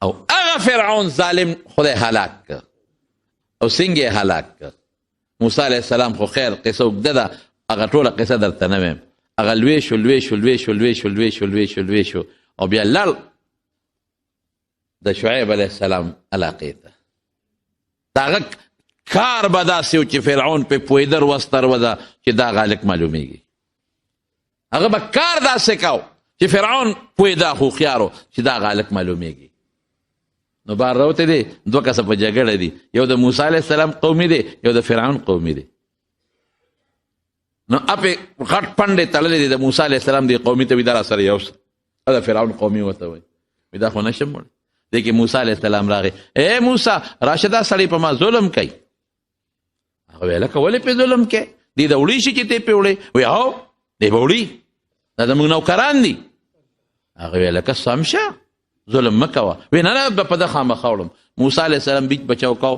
او هغه فرعون ظالم خدای هلاک کړ. او څنګه یې هلاک کړ؟ موسی علیه السلام خو خیر قصه اوږده ده، هغه ټوله قصه درته نه وایم. هغه لوی شو لوی شو لوی شو لوی شو لوی شو لوی شو لوی شو او بیا لاړ د شعیب علیه السلام علاقې ته. د هغه کار به داسې و چې فرعون پې پوهېده ورځ تر ورځه چې دا غالک معلومیږي. هغه به کار داسې کاو چې فرعون پوهېده، هوښیار و چې دا غالک معلومیږي. نو بار راوتی دی، دوه کسه په جګړه دي، یو د موسی علیه السلام قومي دی، یو د فرعون قومي دی. نو اپې غټ پنډې تړلې دی د موسی علیه السلام دی قومي ته وایي دا راسره یو څه، د فرعون قومي ورته وایي دا خو نه شم وړی. دې کې موسی علیه السلام راغی، ای موسی راشه دا سړی په ما ظلم کوي. هغه ویل لکه ولې پې ظلم کوې؟ دې د وړي شي چې ته پې وړې؟ وایي هو دې به وړي، دا زموږ نوکران دي. هغه ویل لکه سم شه ظلم مه کوه. وایي نه نه په ده خامخا وړم. موسی علیه السلام بیچ بچاو کاو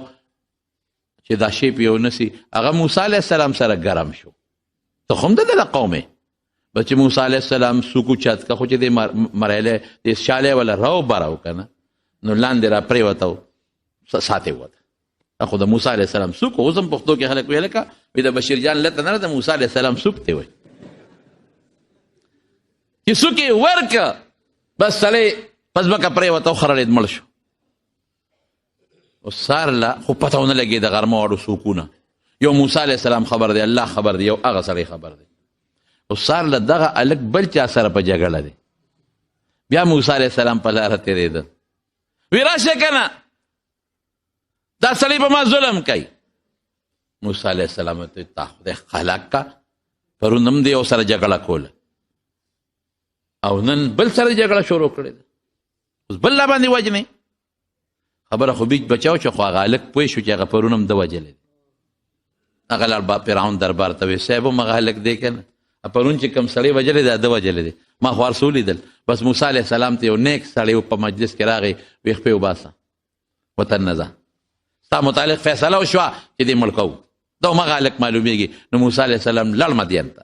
چې دا شی پې ونه سي. هغه موسی علیه السلام سره ګرم شو، ته خو هم د ده له قومې. بس چې موسی علیه السلام سوک اوچت که، خو چې دې مرحلې دې شالې وله راو براو که نه، نو لاندې را پرېوته او ساتې ووته. خو د موسی علیه السلام سوک اوس هم پښتو کې خلک ویل لکه وایي د بشیر جان لته نه د موسی علیه السلام سوک دی وایي چې سوک یې ورکړه، بس سړی په ځمکه پرېوته او خرړېد مړ شو. او سار له خو پته ونه لګېده غرمه واړو سوکونه. یو موسی علیه السلام خبر دی، الله خبر دی، یو هغه سړی خبر دی. او سار له دغه هلک بل چا سره په جګړه دی. بیا موسی علیه السلام په لاره تېرېده، وی راشه که نه دا سړی په ما ظلم کوي. موسی علیه السلام ته تا خدای خلق کا، پرون هم دې یو سره جګړه کوله او نن بل سره جګړه شروع کړې ده، اوس بل لا باندې وژنې. خبره خو بیچ بچاو شو، خو هغه هلک پوه شو چې هغه پرون هم ده وژلی دی. هغه لاړ فرعون دربار ته، وایي صاحب هم هغه هلک دی که نه؟ پرون چې کوم سړی وژلی دی، ده وژلی دی، ما خو هر څه ولیدل. بس موسی علیه السلام ته یو نیک سړی په مجلس کې راغی، ویې خپې وباسه، وطن نه ځه، ستا متعلق فیصله وشوه چې دې مړ کوو، دا هماغه هلک معلومېږي. نو موسی علیه السلام لاړ مدین ته،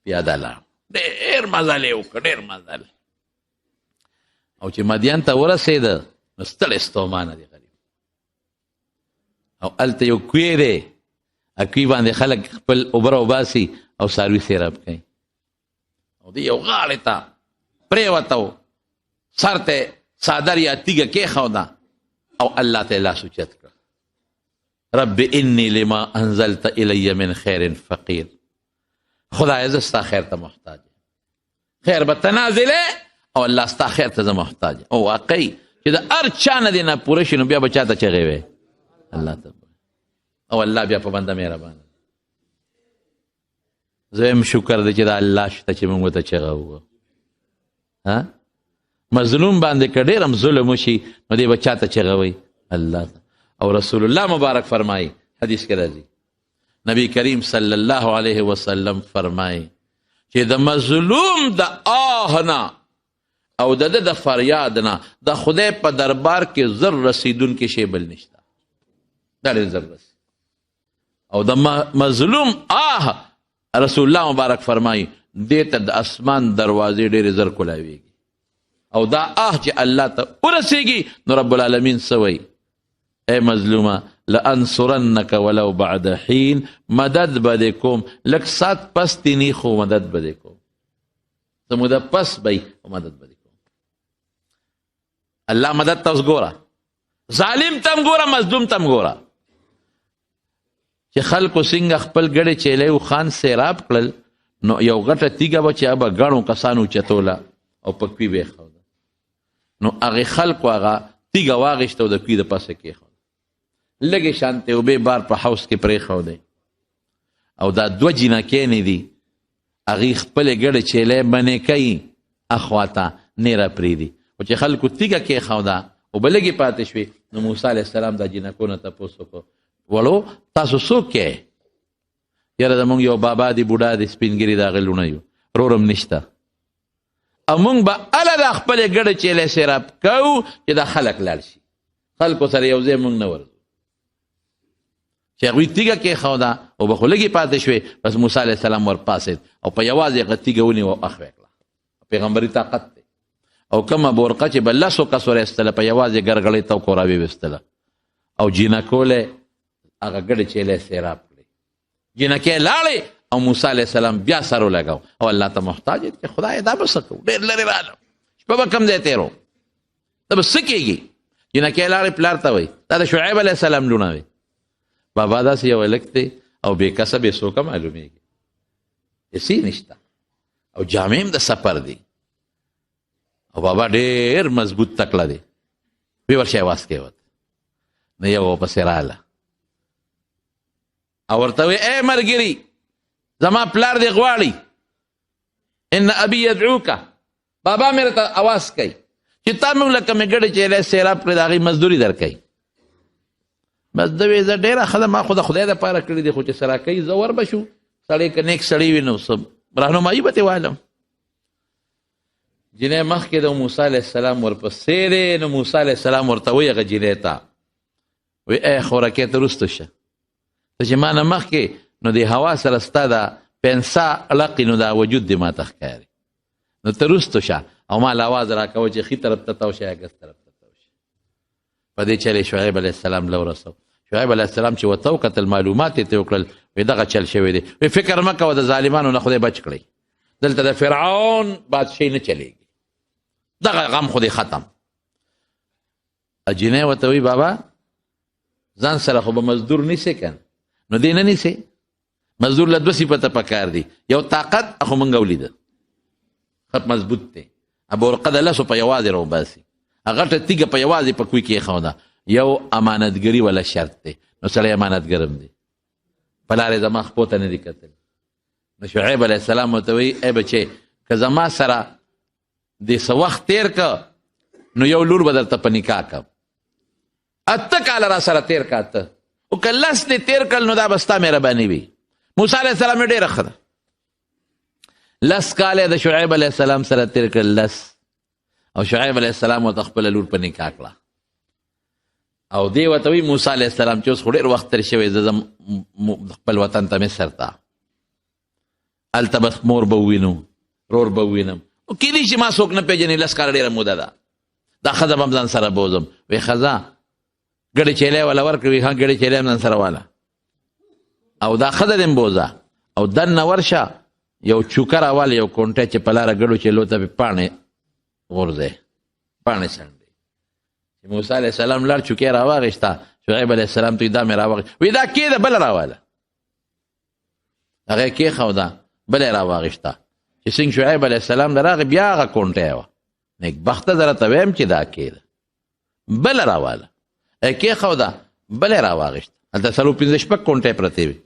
پیاده لاړ، ډېر مزل یې وکړ، ډېر مزل. او چې مدین ته ورسېده نو ستړی ستومانه دی غریب، او هلته یو کوی دی، کوی باندې خلک خپل اوبه راوباسي او څاروي سیراب کوي. او دی یو غاړې ته پرېوته، سر ته څادر یا تیږه کېښوده او الله ته یې لاس اوچت کړ، رب انی لما انزلت الی من خیر فقیر، خدای زه ستا خیر ته محتاج یم، خیر به ته نازلې او الله ستا خیر ته زه محتاج یم. او واقعي چې د هر چا نه دې نه پوره شي نو بیا به چا ته چغې وې؟ الله ته. او الله بیا په بنده مهربانه. زه هم شکر دی چې دا الله شته چې موږ ته چغه وکړو. ها مظلوم باندې که ډېر هم ظلم وشي نو دی به چا ته چغه وایي؟ الله ته. او رسول الله مبارک فرمایي، حدیث کې راځي، نبی کریم صلی الله علیه وسلم فرمایي چې د مظلوم د آه نه او د ده د فریاد نه د خدای په دربار کې زر رسیدونکی شی بل نشته، دا ډېر زر رسي. او د مظلوم آه رسول الله مبارک فرمایي دې ته د اسمان دروازې ډېرې زر کولاویږي، او دا آه چې الله ته ورسیږي نو رب العالمین څه وایي؟ ای مظلومه لانصرنک ولو بعد حین، مدد به دې کوم، لږ ساعت پس دې نی خو مدد به دې کوم، څه موده پس به یې خو مدد به دې کوم. الله مدد ته اوس ګوره، ظالم ته هم ګوره، مظلوم ته هم ګوره، چې خلکو څنګه خپل ګړې چیلې اوښان سیراب کړل، نو یو غټه تیږه به چې هغه به ګڼو کسانو اوچتوله او په کوی به یې ښوده، نو هغې خلکو هغه تیږه واخیسته او د کوی د پاسه کېښوده، لږې شانتې اوبه بار په حوض کې پرېښودې، او دا دوه جینکۍ دي هغې خپلې ګړې چیلې منې کوي اخوا ته نه راپرېږدي، خو چې خلکو تیږه کېښوده اوبه لږې پاتې شوې، نو موسی علیه السلام دا جینکو نه تپوس وکړو، وړو تاسو څوک یې؟ یاره زموږ یو بابا دی بوډا دی سپین ږیری د هغه لوڼه یو، ورور هم نشته، او موږ به هله دا خپلې ګډې چیلې سیراب کوو چې دا خلک لاړ شي، خلکو سره یو ځای موږ نه ورځو. چې هغوی تیږه کېښوده اوبه خو لږې پاتې شوې، بس موسی علیه السلام ورپاڅېد او په یوازې هغه تیږه ونیوه او اخوا یې کړه. پیغمبري طاقت دی. او کومه بورقه چې به لسو کسو راایستله په یوازې ګرګړۍ ته کوراوې ویستله، او جینکو له هغه ګډې چیلې سیراب کړې، جینکۍ لاړې او موسی علیه السلام بیا سر ولګاو او الله ته محتاج دی چې خدای دا به څه کوو، ډېر لرې رالم، شپه به کوم ځای تېرو، دا به څه کېږي؟ جینکۍ لاړې پلار ته وایي، دا د شعیب علیه السلام لوڼه وې، بابا داسې یو هلک دی او بې کسه بې څوکه معلومېږي، هېڅ یې نشته او جامې هم د سفر دي، او بابا ډېر مضبوط تکړه دی، وی ورشه اواز کوي ورته. نو یو ورپسې راله او ورته وایي، ای ملګري زما پلار دې غواړي، ان ابي يدعوک، بابا مې راته اواز کوي چې تا موږ له کومې ګډې چې له سیراب کړې د هغې مزدوري درکوي. بس ده وایي زه ډېره ښه ده، ما خو د خدای دپاره کړي دي، خو چې څه راکوي زه ور به شو، سړی که نیک سړی وي نو څه رهنمایي به ترې والم. جینۍ مخکې د موسی علیه السلام ورپسې دی، نو موسی علیه السلام ورته وایي هغه جینۍ ته وایي، ای خورکې ته وروسته شه، ته چې ما نه مخکې نو د هوا سره ستا دا پنسا اړقي نو دا وجود دې ما ته ښکاري، نو ته وروسته شه او ما له اواز راکوه چې ښي طرف ته تاو شه یا ګس طرف ته تاو شه. په دې چلې شعیب علیه السلام له ورسو. شعیب علیه السلام چې ورته وکتل معلومات یې ترې وکړل، وایي دغه چل شوی دی، وایي فکر مه کوه د ظالمانو نه خدای بچ کړئ، دلته د فرعون بادشاهي نه چلېږي، دغه غم خو دې ختم. جینۍ ورته وایي بابا ځان سره خو به مزدور نیسې که نه، نو دې نه نیسې، مزدور له دوه صفته پکار دي، یو طاقت خو مونږ ولیده ښه مضبوط دی، ابورقه د لسو په یوازې راوباسي، غټه تیږه په یوازې په کوی کې ایښوده، یو امانتګري ولا شرط دی، نو سړی امانتګر هم دی، پلار یې زما خپو ته نه دی کتلی. نو شعیب علیه السلام ورته وایي ای بچې که زما سره دې څه وخت تېر که نو یو لور به درته په نکاح کړم، 8 کاله را سره تېر که 8، او که 10 دې تېر کړل نو دا به ستا مهرباني وي. موسی علیه السلام ډېره ښه ده. 10 کاله د شعیب علیه السلام سره تېر کړل، 10. او شعیب علیه السلام ورته خپله لور په نکاح کړه. او دی ورته وایي موسی علیه السلام چې اوس خو ډېر وخت تېر شوی، زه ځم خپل وطن ته مصر ته، هلته به مور به ووینو، رور به ووینم، او کېدای شي ما څوک نه پېژني، 10 کاله ډېره موده ده، دا ښځه به هم ځان سره بوځم. وایي ښځه ګړې چیلی والا ورکړې، وایي ها ګړې چیلی هم ځان سره واله، او دا ښځه دې هم بوځه، او دننه ورشه یو چوکه راواله، یو کونټه چې په لاره ګړو چیلو ته پې پاڼې غورځی، پاڼې څنډې. چې موسی علیه السلام لاړ چوکه یې راواخیسته، شعیب علیه السلام ته یې دا مې راواخیسته، وایي دا کېده بله راواله، هغه یې کېښوده بله یې راواخیسته. چې څنګه شعیب علیه السلام راغی بیا هغه کونټه یې وه، نېکبخته زه راته وایم چې دا کېده، بله راواله، یې کېښوده بله یې راواخیسته. هلته 4 5 6 کونټې پرتې وې،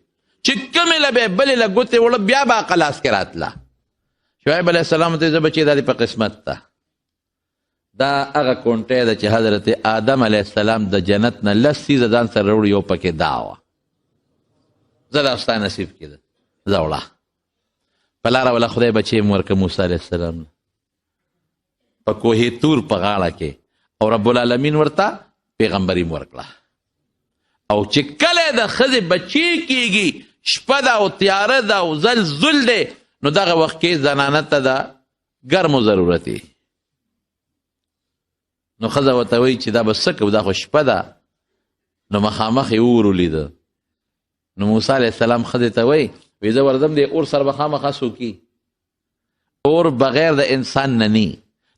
چې کومې له به یې بلې له ګوتې وړه بیا به هغه لاس کې راتله. شعیب علیه السلام ته زه بچې دا دې په قسمت ده، دا هغه کونټه ده چې حضرت آدم علیه السلام د جنت نه 10 څیزه ځان سره راوړي، یو پکې دا وه، زه دا ستا نصیب کې ده، زه وړه په لاره وله خدای بچی هم ورکړه موسی علیه السلام په کوهې تور په غاړه کې، او رب العالمین ورته پیغمبري هم ورکړه. او چې کله د ښځې بچی کېږي، شپه ده او تیاره ده او زلزل دی، نو دغه وخت کې زنانه ته د ګرمو ضرورت وي. نو ښځه ورته وایي چې دا به څه کوو، دا خو شپه ده. نو مخامخ یې اور ولیده. نو موسی علیه السلام ښځې ته وایي، وایي زه ورځم دې اور سره به خامخا څوک وي، اور بغیر د انسان نه نی،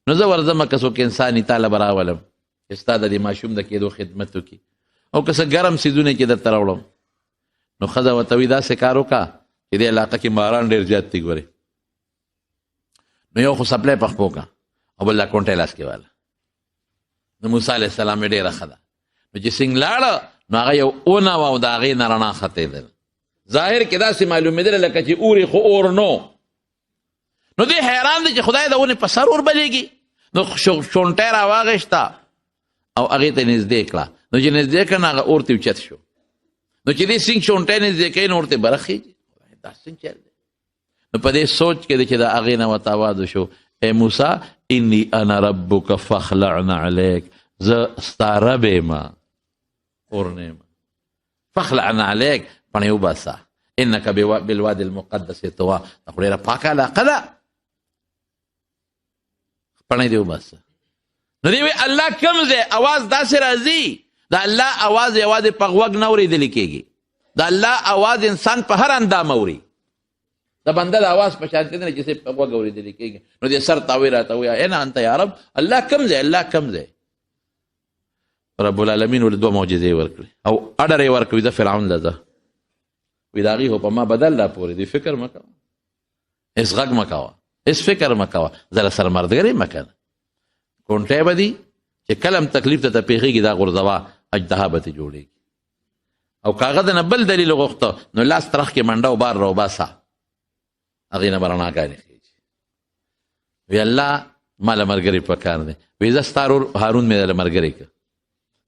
نو زه ورځم که څوک انسان وي تا له به راولم چې ستا د دې ماشوم د کېدو خدمت وکړي، او که څه ګرم څیزونه کې درته راوړم. نو ښځه ورته وایي داسې کار وکړه چې دې علاقه کې ماران ډېر زیات دي ګورې، نو یو خو څپلی په خپو کړه او بل دا کونټه لاس کې واله. نو موسی علیه السلام یې ډېره ښه ده. نو چې څنګه لاړه نو هغه یو ونه وه او د هغې نه رڼا ختېدله، ظاهر کې داسې معلومېدله لکه چې اوري خو اور نو. نو دی حیران دی چې خدای د ونې په سر اور بلېږي. نو شونټه یې راواخیسته او هغې ته نږدې کړه. نو چې نږدې کړه نو هغه اور ته اوچت شو. نو چې دې څنګه شونټه نږدې کوي نو ورته بره خېږي، دا څنګه چل دی؟ نو په دې سوچ کې دی چې د هغې نه ورته اواز وشو، ای موسی انی انا ربک فاخلع نعلیک، زه ستا رب یم اور نه یم، فاخلع نعلیک پڼې وباسه، انک بالوادي المقدس طوا. دا خو ډېره پاکه علاقه ده، پڼې دې وباسه. نو دی وایي الله کوم ځای اواز داسې راځي، د الله اواز یوازې په غوږ نه اورېدل کېږي، د الله اواز انسان په هر اندام اوري. د بنده د اواز په شان نه چې په غوږ اورېدل کېږي. نو دې سر تاوی راته وایي انا انت یا رب، الله کوم ځای، الله کوم ځای. رب العالمین ول دوه معجزې ورکړې او اډر یې ورکړ، زه فرعون له ځه، وایي د هغې خو په ما بدل را پورې دی، فکر مه کوه، هېڅ غږ مه کوه، هېڅ فکر مه کوه، زه له سره مردګرې مه کنه، کونټی به دي چې کله هم تکلیف ته ته پېښېږي دا غورځوه، اژدها به ترې جوړېږي. او که هغه د نه بل دلیل وغوښته نو لاس ترخ کې منډه او بار راوباسه، هغې نه به رڼاګانې خېژي. وی الله ما له ملګري په کار دی، وی زه ستا ورور هارون مې له ملګری کړ.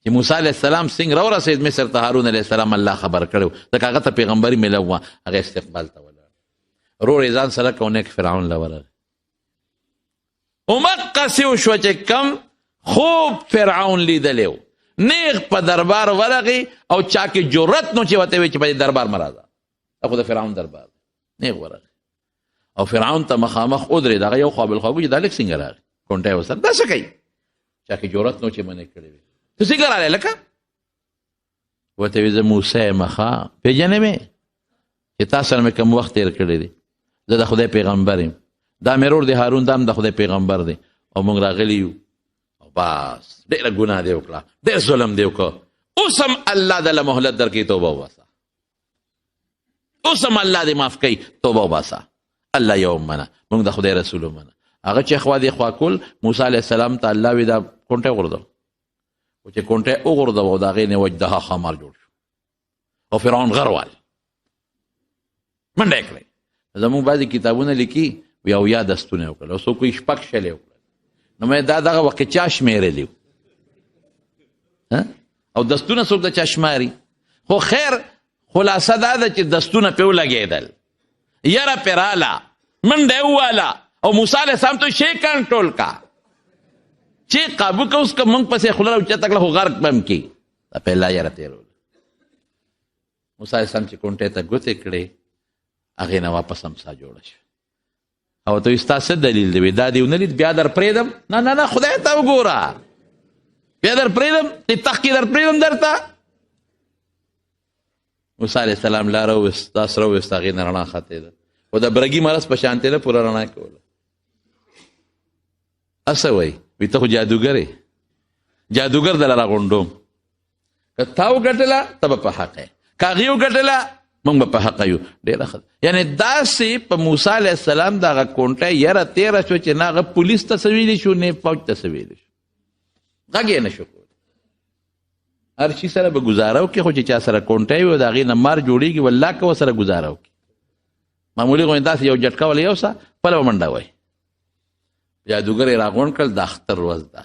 چې موسی علیه السلام څنګه راورسېد مصر ته، هارون علیه السلام الله خبر کړی و، ځکه هغه ته پیغمبري میلاو وه، هغه استقبال ته ولاړ، ورور یې ځان سره کړ او نیک فرعون له ورغی. همقسې وشوه چې کم خوب فرعون لیدلی و، نیغ په دربار ورغی او چا کې جرأت نو چې ورته وایي چې په دې دربار مه راځه، دا خو د فرعون دربار دی. نیغ ورغی او فرعون ته مخامخ ودرېد. هغه یو خوا بل خوا چې دا لږ څنګه راغی، کونټه یې ورسره دا څه کوي، چا کې جرأت نو چې منې کړې وي، ته څنګه راغلی لکه؟ ورته وایي زه موسی یم، ښه پېژنې مې چې تا سره مې کوم وخت تېر کړی دی، زه د خدای پیغمبر یم، دا مې ورور دی هارون، دا هم د خدای پیغمبر دی، او موږ راغلي یو، او بس ډېره ګناه دې وکړه، ډېر ظلم دې وکړ، اوس هم الله دله مهلت درکوي، توبه وباسه، اوس هم الله دې معاف کوي، توبه وباسه، الله یې ومنه، موږ د خدای رسول ومنه. هغه چې خوا دې خوا کول، موسی علیه السلام ته الله وی دا کونټه وغورځوه، او چې کونټه وغورځوه او د هغې نه وجدها ښامار جوړ شو او فرعون غروال منډه یې کړې. زموږ بعضې کتابونه لیکي وي او یا دستونه یې وکړل، او څوک وایي 6 شلې وکړل. نو مې دا دغه وخت کې چا شمېرلي او دستونه څوک د چا شماري؟ خو خیر خلاصه دا ده چې دستونه پې ولګېدل، یره پې راله، منډه یې وواله، او موسی علیه السلام ته شی کنټرول کا، چې قابو که اوس که موږ پسې خوله راوچته کړه خو غرق به هم کړي. دا پې الله یره تېروله. موسی علیه السلام چې کونټې ته ګوتې کړې، هغې نه واپس امسا جوړه شوه. او ته ستا څه دلیل دی؟ دا دې ونه لید بیا در پرېږدم؟ نه نه نه، خدای ته وګوره، بیا در پرېږدم، دې تخت کې در پرېږدم درته. موسی علیه السلام لاره وویسته، داس راوویسته، هغې نه رڼا ختې ده، خو د برګي مرض په شانتې نه پوره رڼا کوله. هسه وایي، وي ته خو جادوګر یې، جادوګر دله راغونډوم، که تا وګټله ته به په حق یې، که هغې وګټله موږ به په حق یو. ډېره ښه ده. یعنې داسې په موسی علیه السلام دغه کونټه یره تېره شوه چې نه هغه پولیس ته څه ویلی شو، نه فوج ته څه ویلی شو، غږ یې نه شو کولی. هر شي سره به ګزاره وکړي، خو چې چا سره کونټه وي او د هغې نه مار جوړېږي، والله که ورسره ګزاره وکړي. معمولي غوندې داسې یو جټکه وله یوسه، خپله به منډه وایي. جادوګر یې راغونډ کړل، د اختر ورځ ده.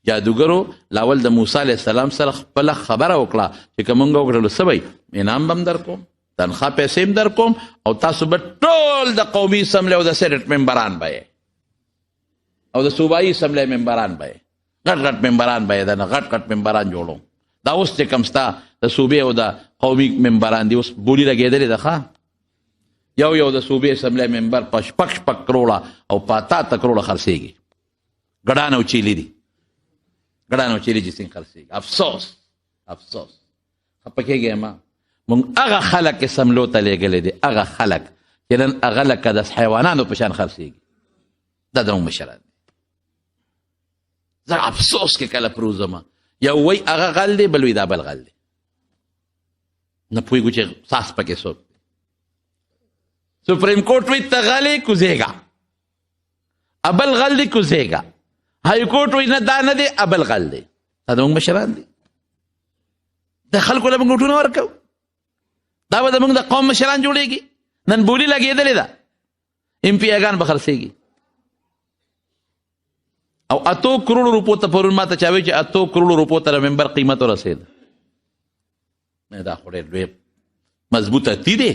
جادوګرو لاول د موسی علیه السلام سره خپله خبره وکړه چې که موږ وګټلو څه به وي، انعام به هم در کوم، تنخوا پیسې هم در کوم، او تاسو به ټول د قومي اسمبلۍ او د سېنېټ ممبران به یې، او د صوبایي اسمبلۍ ممبران به یې، غټ غټ ممبران به یې، د نه غټ غټ ممبران جوړو. دا اوس چې کوم ستا د صوبې او د قومي ممبران دي، اوس بولي لګېدلې ده. ښه، یو یو د صوبې اسمبلۍ ممبر په شپږ شپږ کروړه او په اته اته کروړه خرڅېږي. ګډان او چیلي دي، ګډان او چیلي چې څنګه خرڅېږي. افسوس، افسوس. خفه کېږئ مه. موږ هغه خلک اسمبلو ته لېږلي دي، هغه خلک چې نن هغه لکه د حیوانانو په شان خرڅېږي. دا زموږ مشران دي. زه افسوس کې کله پروزم، یو وایي هغه غل دی، بل وایي دا بل غل دی، نه پوهېږو چې ساس پکې څوک دی. سپریم کورټ وایي ته غلی کوزېږه، ابل غل دی کوزېږه. های کورټ وایي نه دا نه دی، ابل غل دی. دا زموږ مشران دي. د خلکو له موږ ووټونه ورکوو، دا به زموږ د قوم مشران جوړېږي. نن بولي لګېدلې ده، ایم پي اګان به خرڅېږي. او 8 کروڑو روپو ته پرون ما ته چا ویل چې 8 کروڑو روپو ته د ممبر قیمت ورسېد. نه، دا خو ډېر لوی مضبوطه تی دی،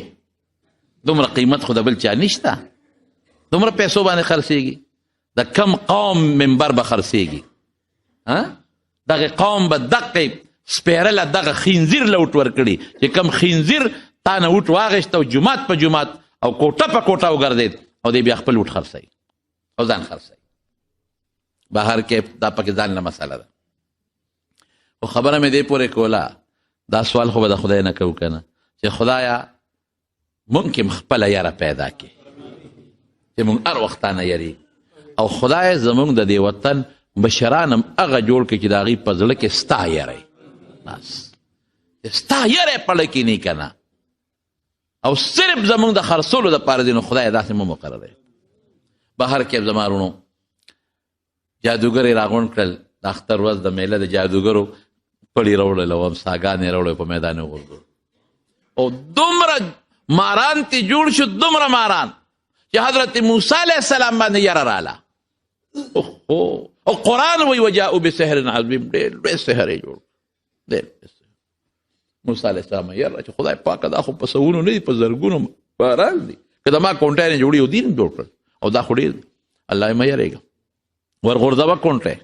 دومره قیمت خو د بل چا نشته، دومره پیسو باندې خرڅېږي. د کم قوم ممبر به خرڅېږي، ها؟ دغه قوم به دقې سپېرله دغه خنزیر له وټ ورکړي چې کم خنزیر تا نه وټ واغېست او جومات په جومات او کوټه په کوټه وګرځېد، او دی بیا خپل وټ خرڅوي او ځان خرڅوي. بهر کې دا پکې ځان له مسله ده. خو خبره مې دې پورې کوله، دا سوال خو به د خدای نه کوو که نه، چې خدایا مونږ کې خپله یره پیدا کړې چې مونږ هر وخت تا نه یریږو، او خدای زمونږ د دې وطن مشران هم هغه جوړ کړي چې د هغوی په زړه کې ستا یره وي. بس چې ستا یره په زړه کې نه که نه، او صرف زمونږ د خرڅولو دپاره دی، نو خدای داسې مو مقرروي. بهر کې زما وروڼو جادوګر یې راغونډ کړل، د اختر ورځ د میله د جادوګرو پړي راوړل او امساګان یې راوړل په میدان یې وغورځول، او دومره ماران ترې جوړ شو، دومره ماران چې حضرت موسی علیه السلام باندې یره راله. او قرآن وایي وجاءوا بسحر عظیم، ډېر لوی سحر یې جوړ کړ، ډېر لوی سحر. موسی علیه السلام یره چې خدای پاکه دا خو په سوونو نه دي، په زرګونو ماران دي، که د ما کونټه یې جوړي او دین جوړ کړل، او دا خو ډېر دی، الله یې مه یرېږه، ورغورځوه کونټه.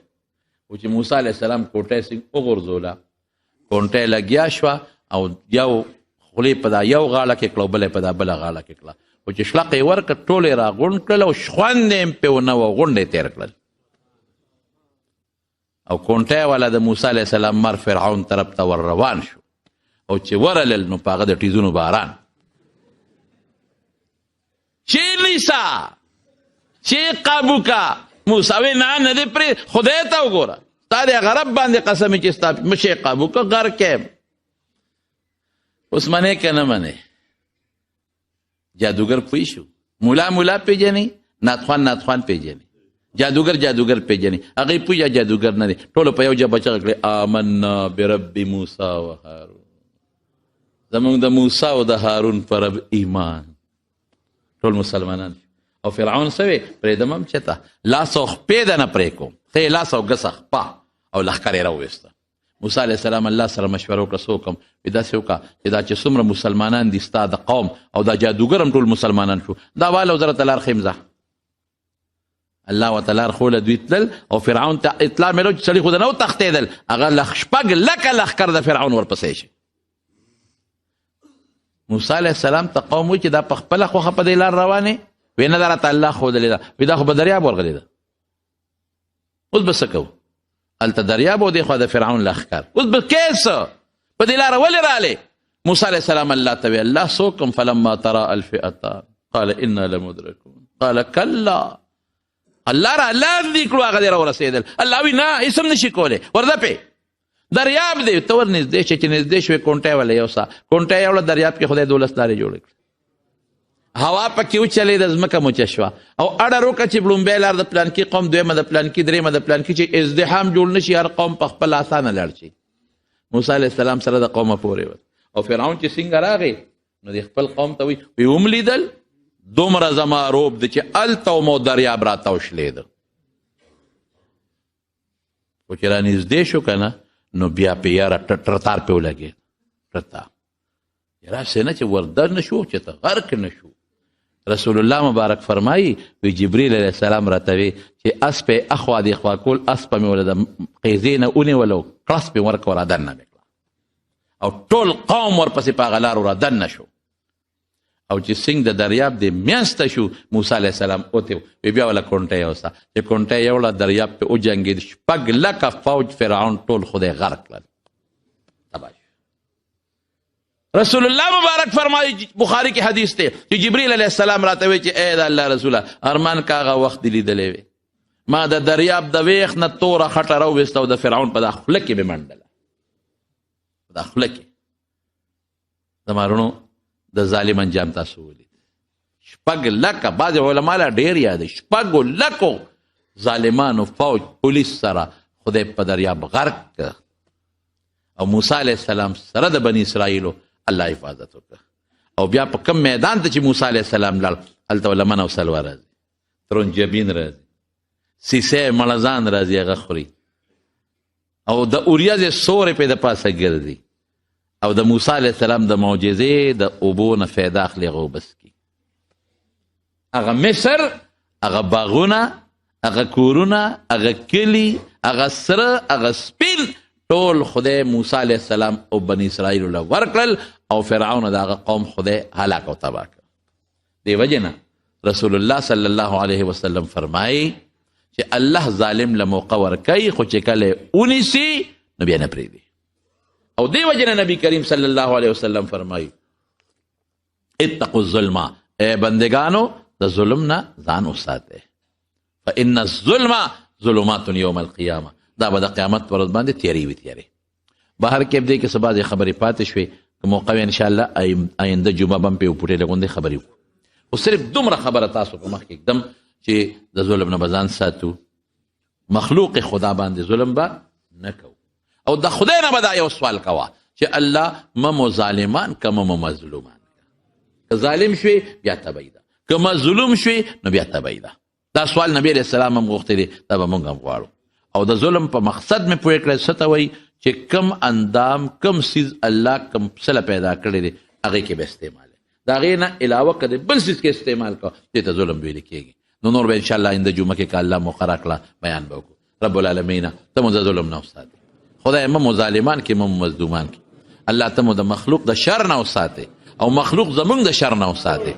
او چې موسی علیه السلام کوټه څنګه وغورځوله، کونټه لګیا شوه او یو خولې په دا یو غاړه کې کړه او بله په دا بله غاړه کې کړه، خو چې شلق یې ورکړ ټول یې راغونډ کړل او شخوند یې هم پرې ونه وه، غونډ یې تېر کړل. او کونټه والا د موسی علیه السلام مر فرعون طرف ته ور روان شو، او چې ورلل نو په هغه د ټیزونو باران چې نیسه چې قابو کا. موسی وی نه نه دې پرې، خدای ته وګوره، ستا د هغه رب باندې قسم چې ستا مشې قابو که غرق یم. اوس منې که نه منې؟ جادوګر پوه شو، مولا مولا پېژني، ناتخوان ناتخوان پېژني، جادوګر جادوګر پېژني، هغې پوه یا جادوګر نه دی. ټولو په یو ژبه چغه کړې آمنا برب موسی و هارون، زمونږ د موسی او د هارون پر رب ایمان. ټول مسلمانان. او فرعون څه وی؟ پرېږدم هم چې ته لاس او خپې د نه پرې کوم، ښه یې لاس او ګسه خپه او لښکر یې راوویسته. موسی علیه السلام الله سره مشوره وکړه، څه وکړم؟ وایي داسې وکړه چې دا چې څومره مسلمانان دي ستا د قوم او دا جادوګر هم ټول مسلمانان شو، دا واله زه راته لار ښیم ځه. الله ورته لار ښوله، دوی تلل او فرعون ته اطلاع مېلو چې سړي خو د نه وتښتېدل، هغه شپږ لکه لښکر د فرعون ورپسې شي. موسی علیه السلام ته قوم وایي چې دا په خپله خوښه په دې لار روانې؟ وایي نه، دا راته الله ښودلې ده. وایي دا خو به دریاب ورغلې ده، اوس به څه کوو؟ هلته دریاب او دې خوا د فرعون لښکر، اوس به کې څه؟ په دې لاره ولې رالې؟ موسی علیه السلام الله ته وایي الله څه وکړم؟ فلما ترا الفئتان قال انا لمدرکون قال کلا. الله را لاندې کړو، هغه دې راورسېدل. الله وایي نه، هېڅ هم نشي کولی، ورځه پې دریاب دی، ته ور نږدې شې، چې نږدې شوې کونټی وله یوسه، کونټی یوړه دریاب کې خدای 12 لارې جوړې کړې، هوا پکې وچلېده، ځمکه موچه شوه او اډر وکړه چې لومبی لار د پلانکي قوم، دویمه د پلانکي، درېیمه د پلانکي، چې ازدحام جوړ نه شي، هر قوم په خپله اسانه لاړ شي. موسی علیه السلام سره د قومه پورې وت او فرعون چې څنګه راغی نو د خپل قوم ته وایي، وایي وملیدل دومره زما روب دی چې هلته مو دریاب راته وشلېده. خو چې رانږدې شو که نه نو بیا پې یاره ټرتار پې ولګېد، ټرتار یاره هسې نه چې وردر نه شو، چې ته غرق نه شو. رسول الله مبارک فرمایي وی جبرئیل علیه السلام راته وی چې اس پې اخوا دې خوا کول، اس په مې وله د قیزې نه ونیولو، کړس پې ورکړه را دننه مې کړه او ټول قوم ورپسې په هغه لارو را دننه شو. او چې څنګه د دریاب دې مینځ ته شو، موسی علیه السلام وتی وی بیا وله کونټه یوسه، چې کونټه یوړه دریاب پې وجنګېد، شپږ لکه فوج فرعون ټول خدای غرق کړل، تباه شو. رسول الله مبارک فرمایي، بخاري کې حدیث دی چې جبرئیل علیه السلام راته وی چې ای د الله رسوله، ارمان که هغه وخت دې لیدلی وی، ما د دریاب د ویښ نه توره خټه راوویسته او د فرعون په دا خوله کې مې منډله، په دا خوله کې. زما وروڼو د ظالم انجام تاسو ولید، شپږ لکه، بعضې علما لا ډېر یادوي، شپږو لکو ظالمانو فوج پولیس سره خدای په دریاب غرق کړ او موسی علیه السلام سره د بني اسرائیلو الله حفاظت وکړه. او بیا په کوم میدان ته چې موسی علیه السلام لاړ، هلته ولمن او سلوا راځي، ترنجبین راځي، سیسه مړزان راځي، هغه خوري او د اوریځې سورې پې د پاسه ګرځي او د موسی علیه السلام د معجزې د اوبو نه فایده اخلي، هغه اوبه څکي. هغه مصر، هغه باغونه، هغه کورونه، هغه کلي، هغه سره، هغه سپین، ټول خدای موسی علیه السلام او بني اسرائیلو له ورکړل او فرعون د هغه قوم خدای هلاک او تباه کړ. دې وجې نه رسول الله صلی الله علیه وسلم فرمایي چې الله ظالم له موقع ورکوي، خو چې کله یې ونیسي نو بیا نه پرېږدي. او دې وجې نه نبی کریم صلی الله علیه وسلم فرمایي اتقوا الظلم، ای بندگانو د ظلم نه ځان وساتئ، فإن الظلم ظلمات یوم القیامه. دا به د قیامت پر ورځ باندې تیارې وي، تیارې. بهر کې دې کې څه بعضې خبرې پاتې شوې، که موقع وي انشاءالله آینده جمعه به هم پې وپوټې لږ غوندې خبرې وکړو. خو صرف دومره خبره تاسو په مخ کې ږدم چې د ظلم نه به ځان ساتو، مخلوق خدا باندې ظلم به نه کوو، او د خدای نه به دا یو سوال کوه چې الله مه مو ظالمان که مه مو مظلومان. که ظالم شوې بیا تبعی ده، که مظلوم شوې نو بیا تبعی ده. دا سوال نبی علیه السلام هم غوښتی دی، دا به مونږ هم غواړو. او د ظلم په مقصد مې پوه کړی څه ته وایي چې کم اندام کم څیز الله کم څه له پیدا کړی دی هغې کې به استعمال دی، د هغې نه علاوه که د بل څیز کې استعمال کړه دې ته ظلم ویل کېږي. نو نور به انشاءالله آینده جمعه کې که الله موقع راکړه بیان به وکړو. رب العالمین ته مو د ظلم نه وساتې، خدای مه مو ظالمان کې مه مو مظلومان کې، الله ته مو د مخلوق د شر نه وساتې او مخلوق زمونږ د شر نه وساتې.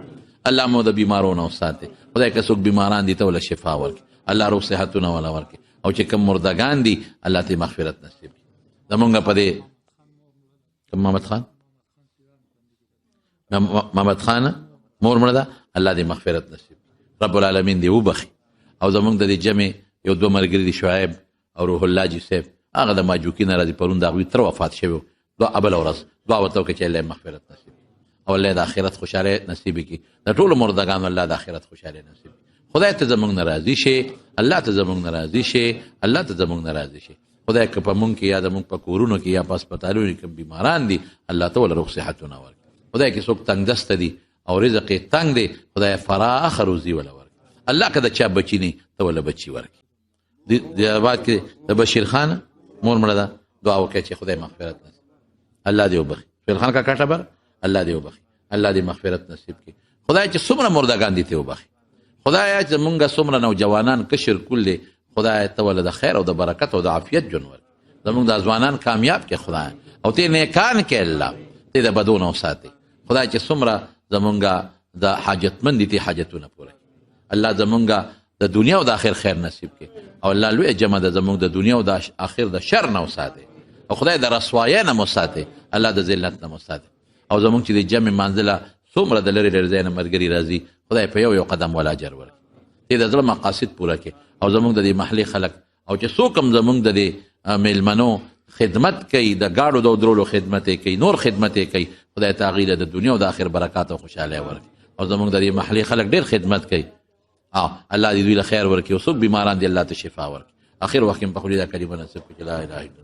الله مو د بیمارو نه وساتې، خدای که څوک بیماران دي ته وله شفا ورکړي، الله روغ صحتونه وله ورکړي، او چې کوم مردګان دي الله ته مغفرت نصیب کړي. زمونږ په دې کوم محمد خان، محمد خان مور مړه ده، الله دې مغفرت نصیب کړي، رب العالمین دې وبخښي. او زمونږ د دې جمع یو دوه ملګري دي، شعیب او روح الله جي صاحب، هغه د ماجوکي نه راځي، پرون د هغوی تر وفات شوی و، دعا بله ورځ دعا ورته وکړه چې الله یې مغفرت نصیب کړي او الله یې د آخرت خوشحالۍ نصیب کړي. د ټولو مردګانو الله د آخرت خوشحالۍ نصیب کړي. خدای ته زمونږ نه راضي شي، الله ته زمونږ نه راضي شي، الله ته زمونږ نه راضي شي. خدای که په مونږ کې یا زمونږ په کورونو کې یا په هسپتالونو کې کوم بیماران دي، الله ته ول روغ صحتونه ورکړي. خدای که څوک تنګ دسته دي او رزق یې تنګ دی، خدای فراخه روزي وله ورکړي. الله که د چا بچي نه ته وله بچي ورکړي. د آباد کې د بشیر خان مور مړه ده، دعا وکړئ چې خدای مغفرت نصیب. الله دې وبخښي. فیل خان کاکا ټبر، الله دې وبخښي، الله دې مغفرت نصیب کړي. خدای چې څومره مردګان دي ته وبخښي. خدای چې مونږه څومره نوجوانان کشر کول دي، خدای ته ول د خیر او د برکت او د عافیت ژوند ورکړي. زمونږ د ځوانان کامیاب کې خدای، او ته نیکان کې الله، ته د بدونو وساتي. خدای چې څومره زمونږه د حاجتمند دي ته حاجتونه پوره کړي. الله زمونږه د دنیا او د آخر خیر نصیب کړي، او الله لوی جمع د زمونږ د دنیا او د آخر د شر نه وساتي، او خدای د رسوایۍ نه مو ساتي، الله د ذلت نه مو ساتي. او زمونږ چې د جمع منزله څومره د لرې لرې ځای نه ملګري راځي، خدای په یو یو قدم ولا اجر ورکړي، ته د زړه مقاصد پوره کړي. او زمونږ د دې محلي خلک او چې څوک هم زمونږ د دې میلمنو خدمت کوي، د ګاډو د درولو خدمت یې کوي، نور خدمت یې کوي، خدای ته هغوی له د دنیا او د آخر برکات او خوشحالۍ ورکړي. او زمونږ د دې محلي خلک ډېر خدمت کوي، الله دې دوی له خیر ورکړي، او څوک بیماران دي الله ته شفا ورکړي. اخر وخت کې په خولې دا کلمه نصیب کړي چې لا اله الا الله.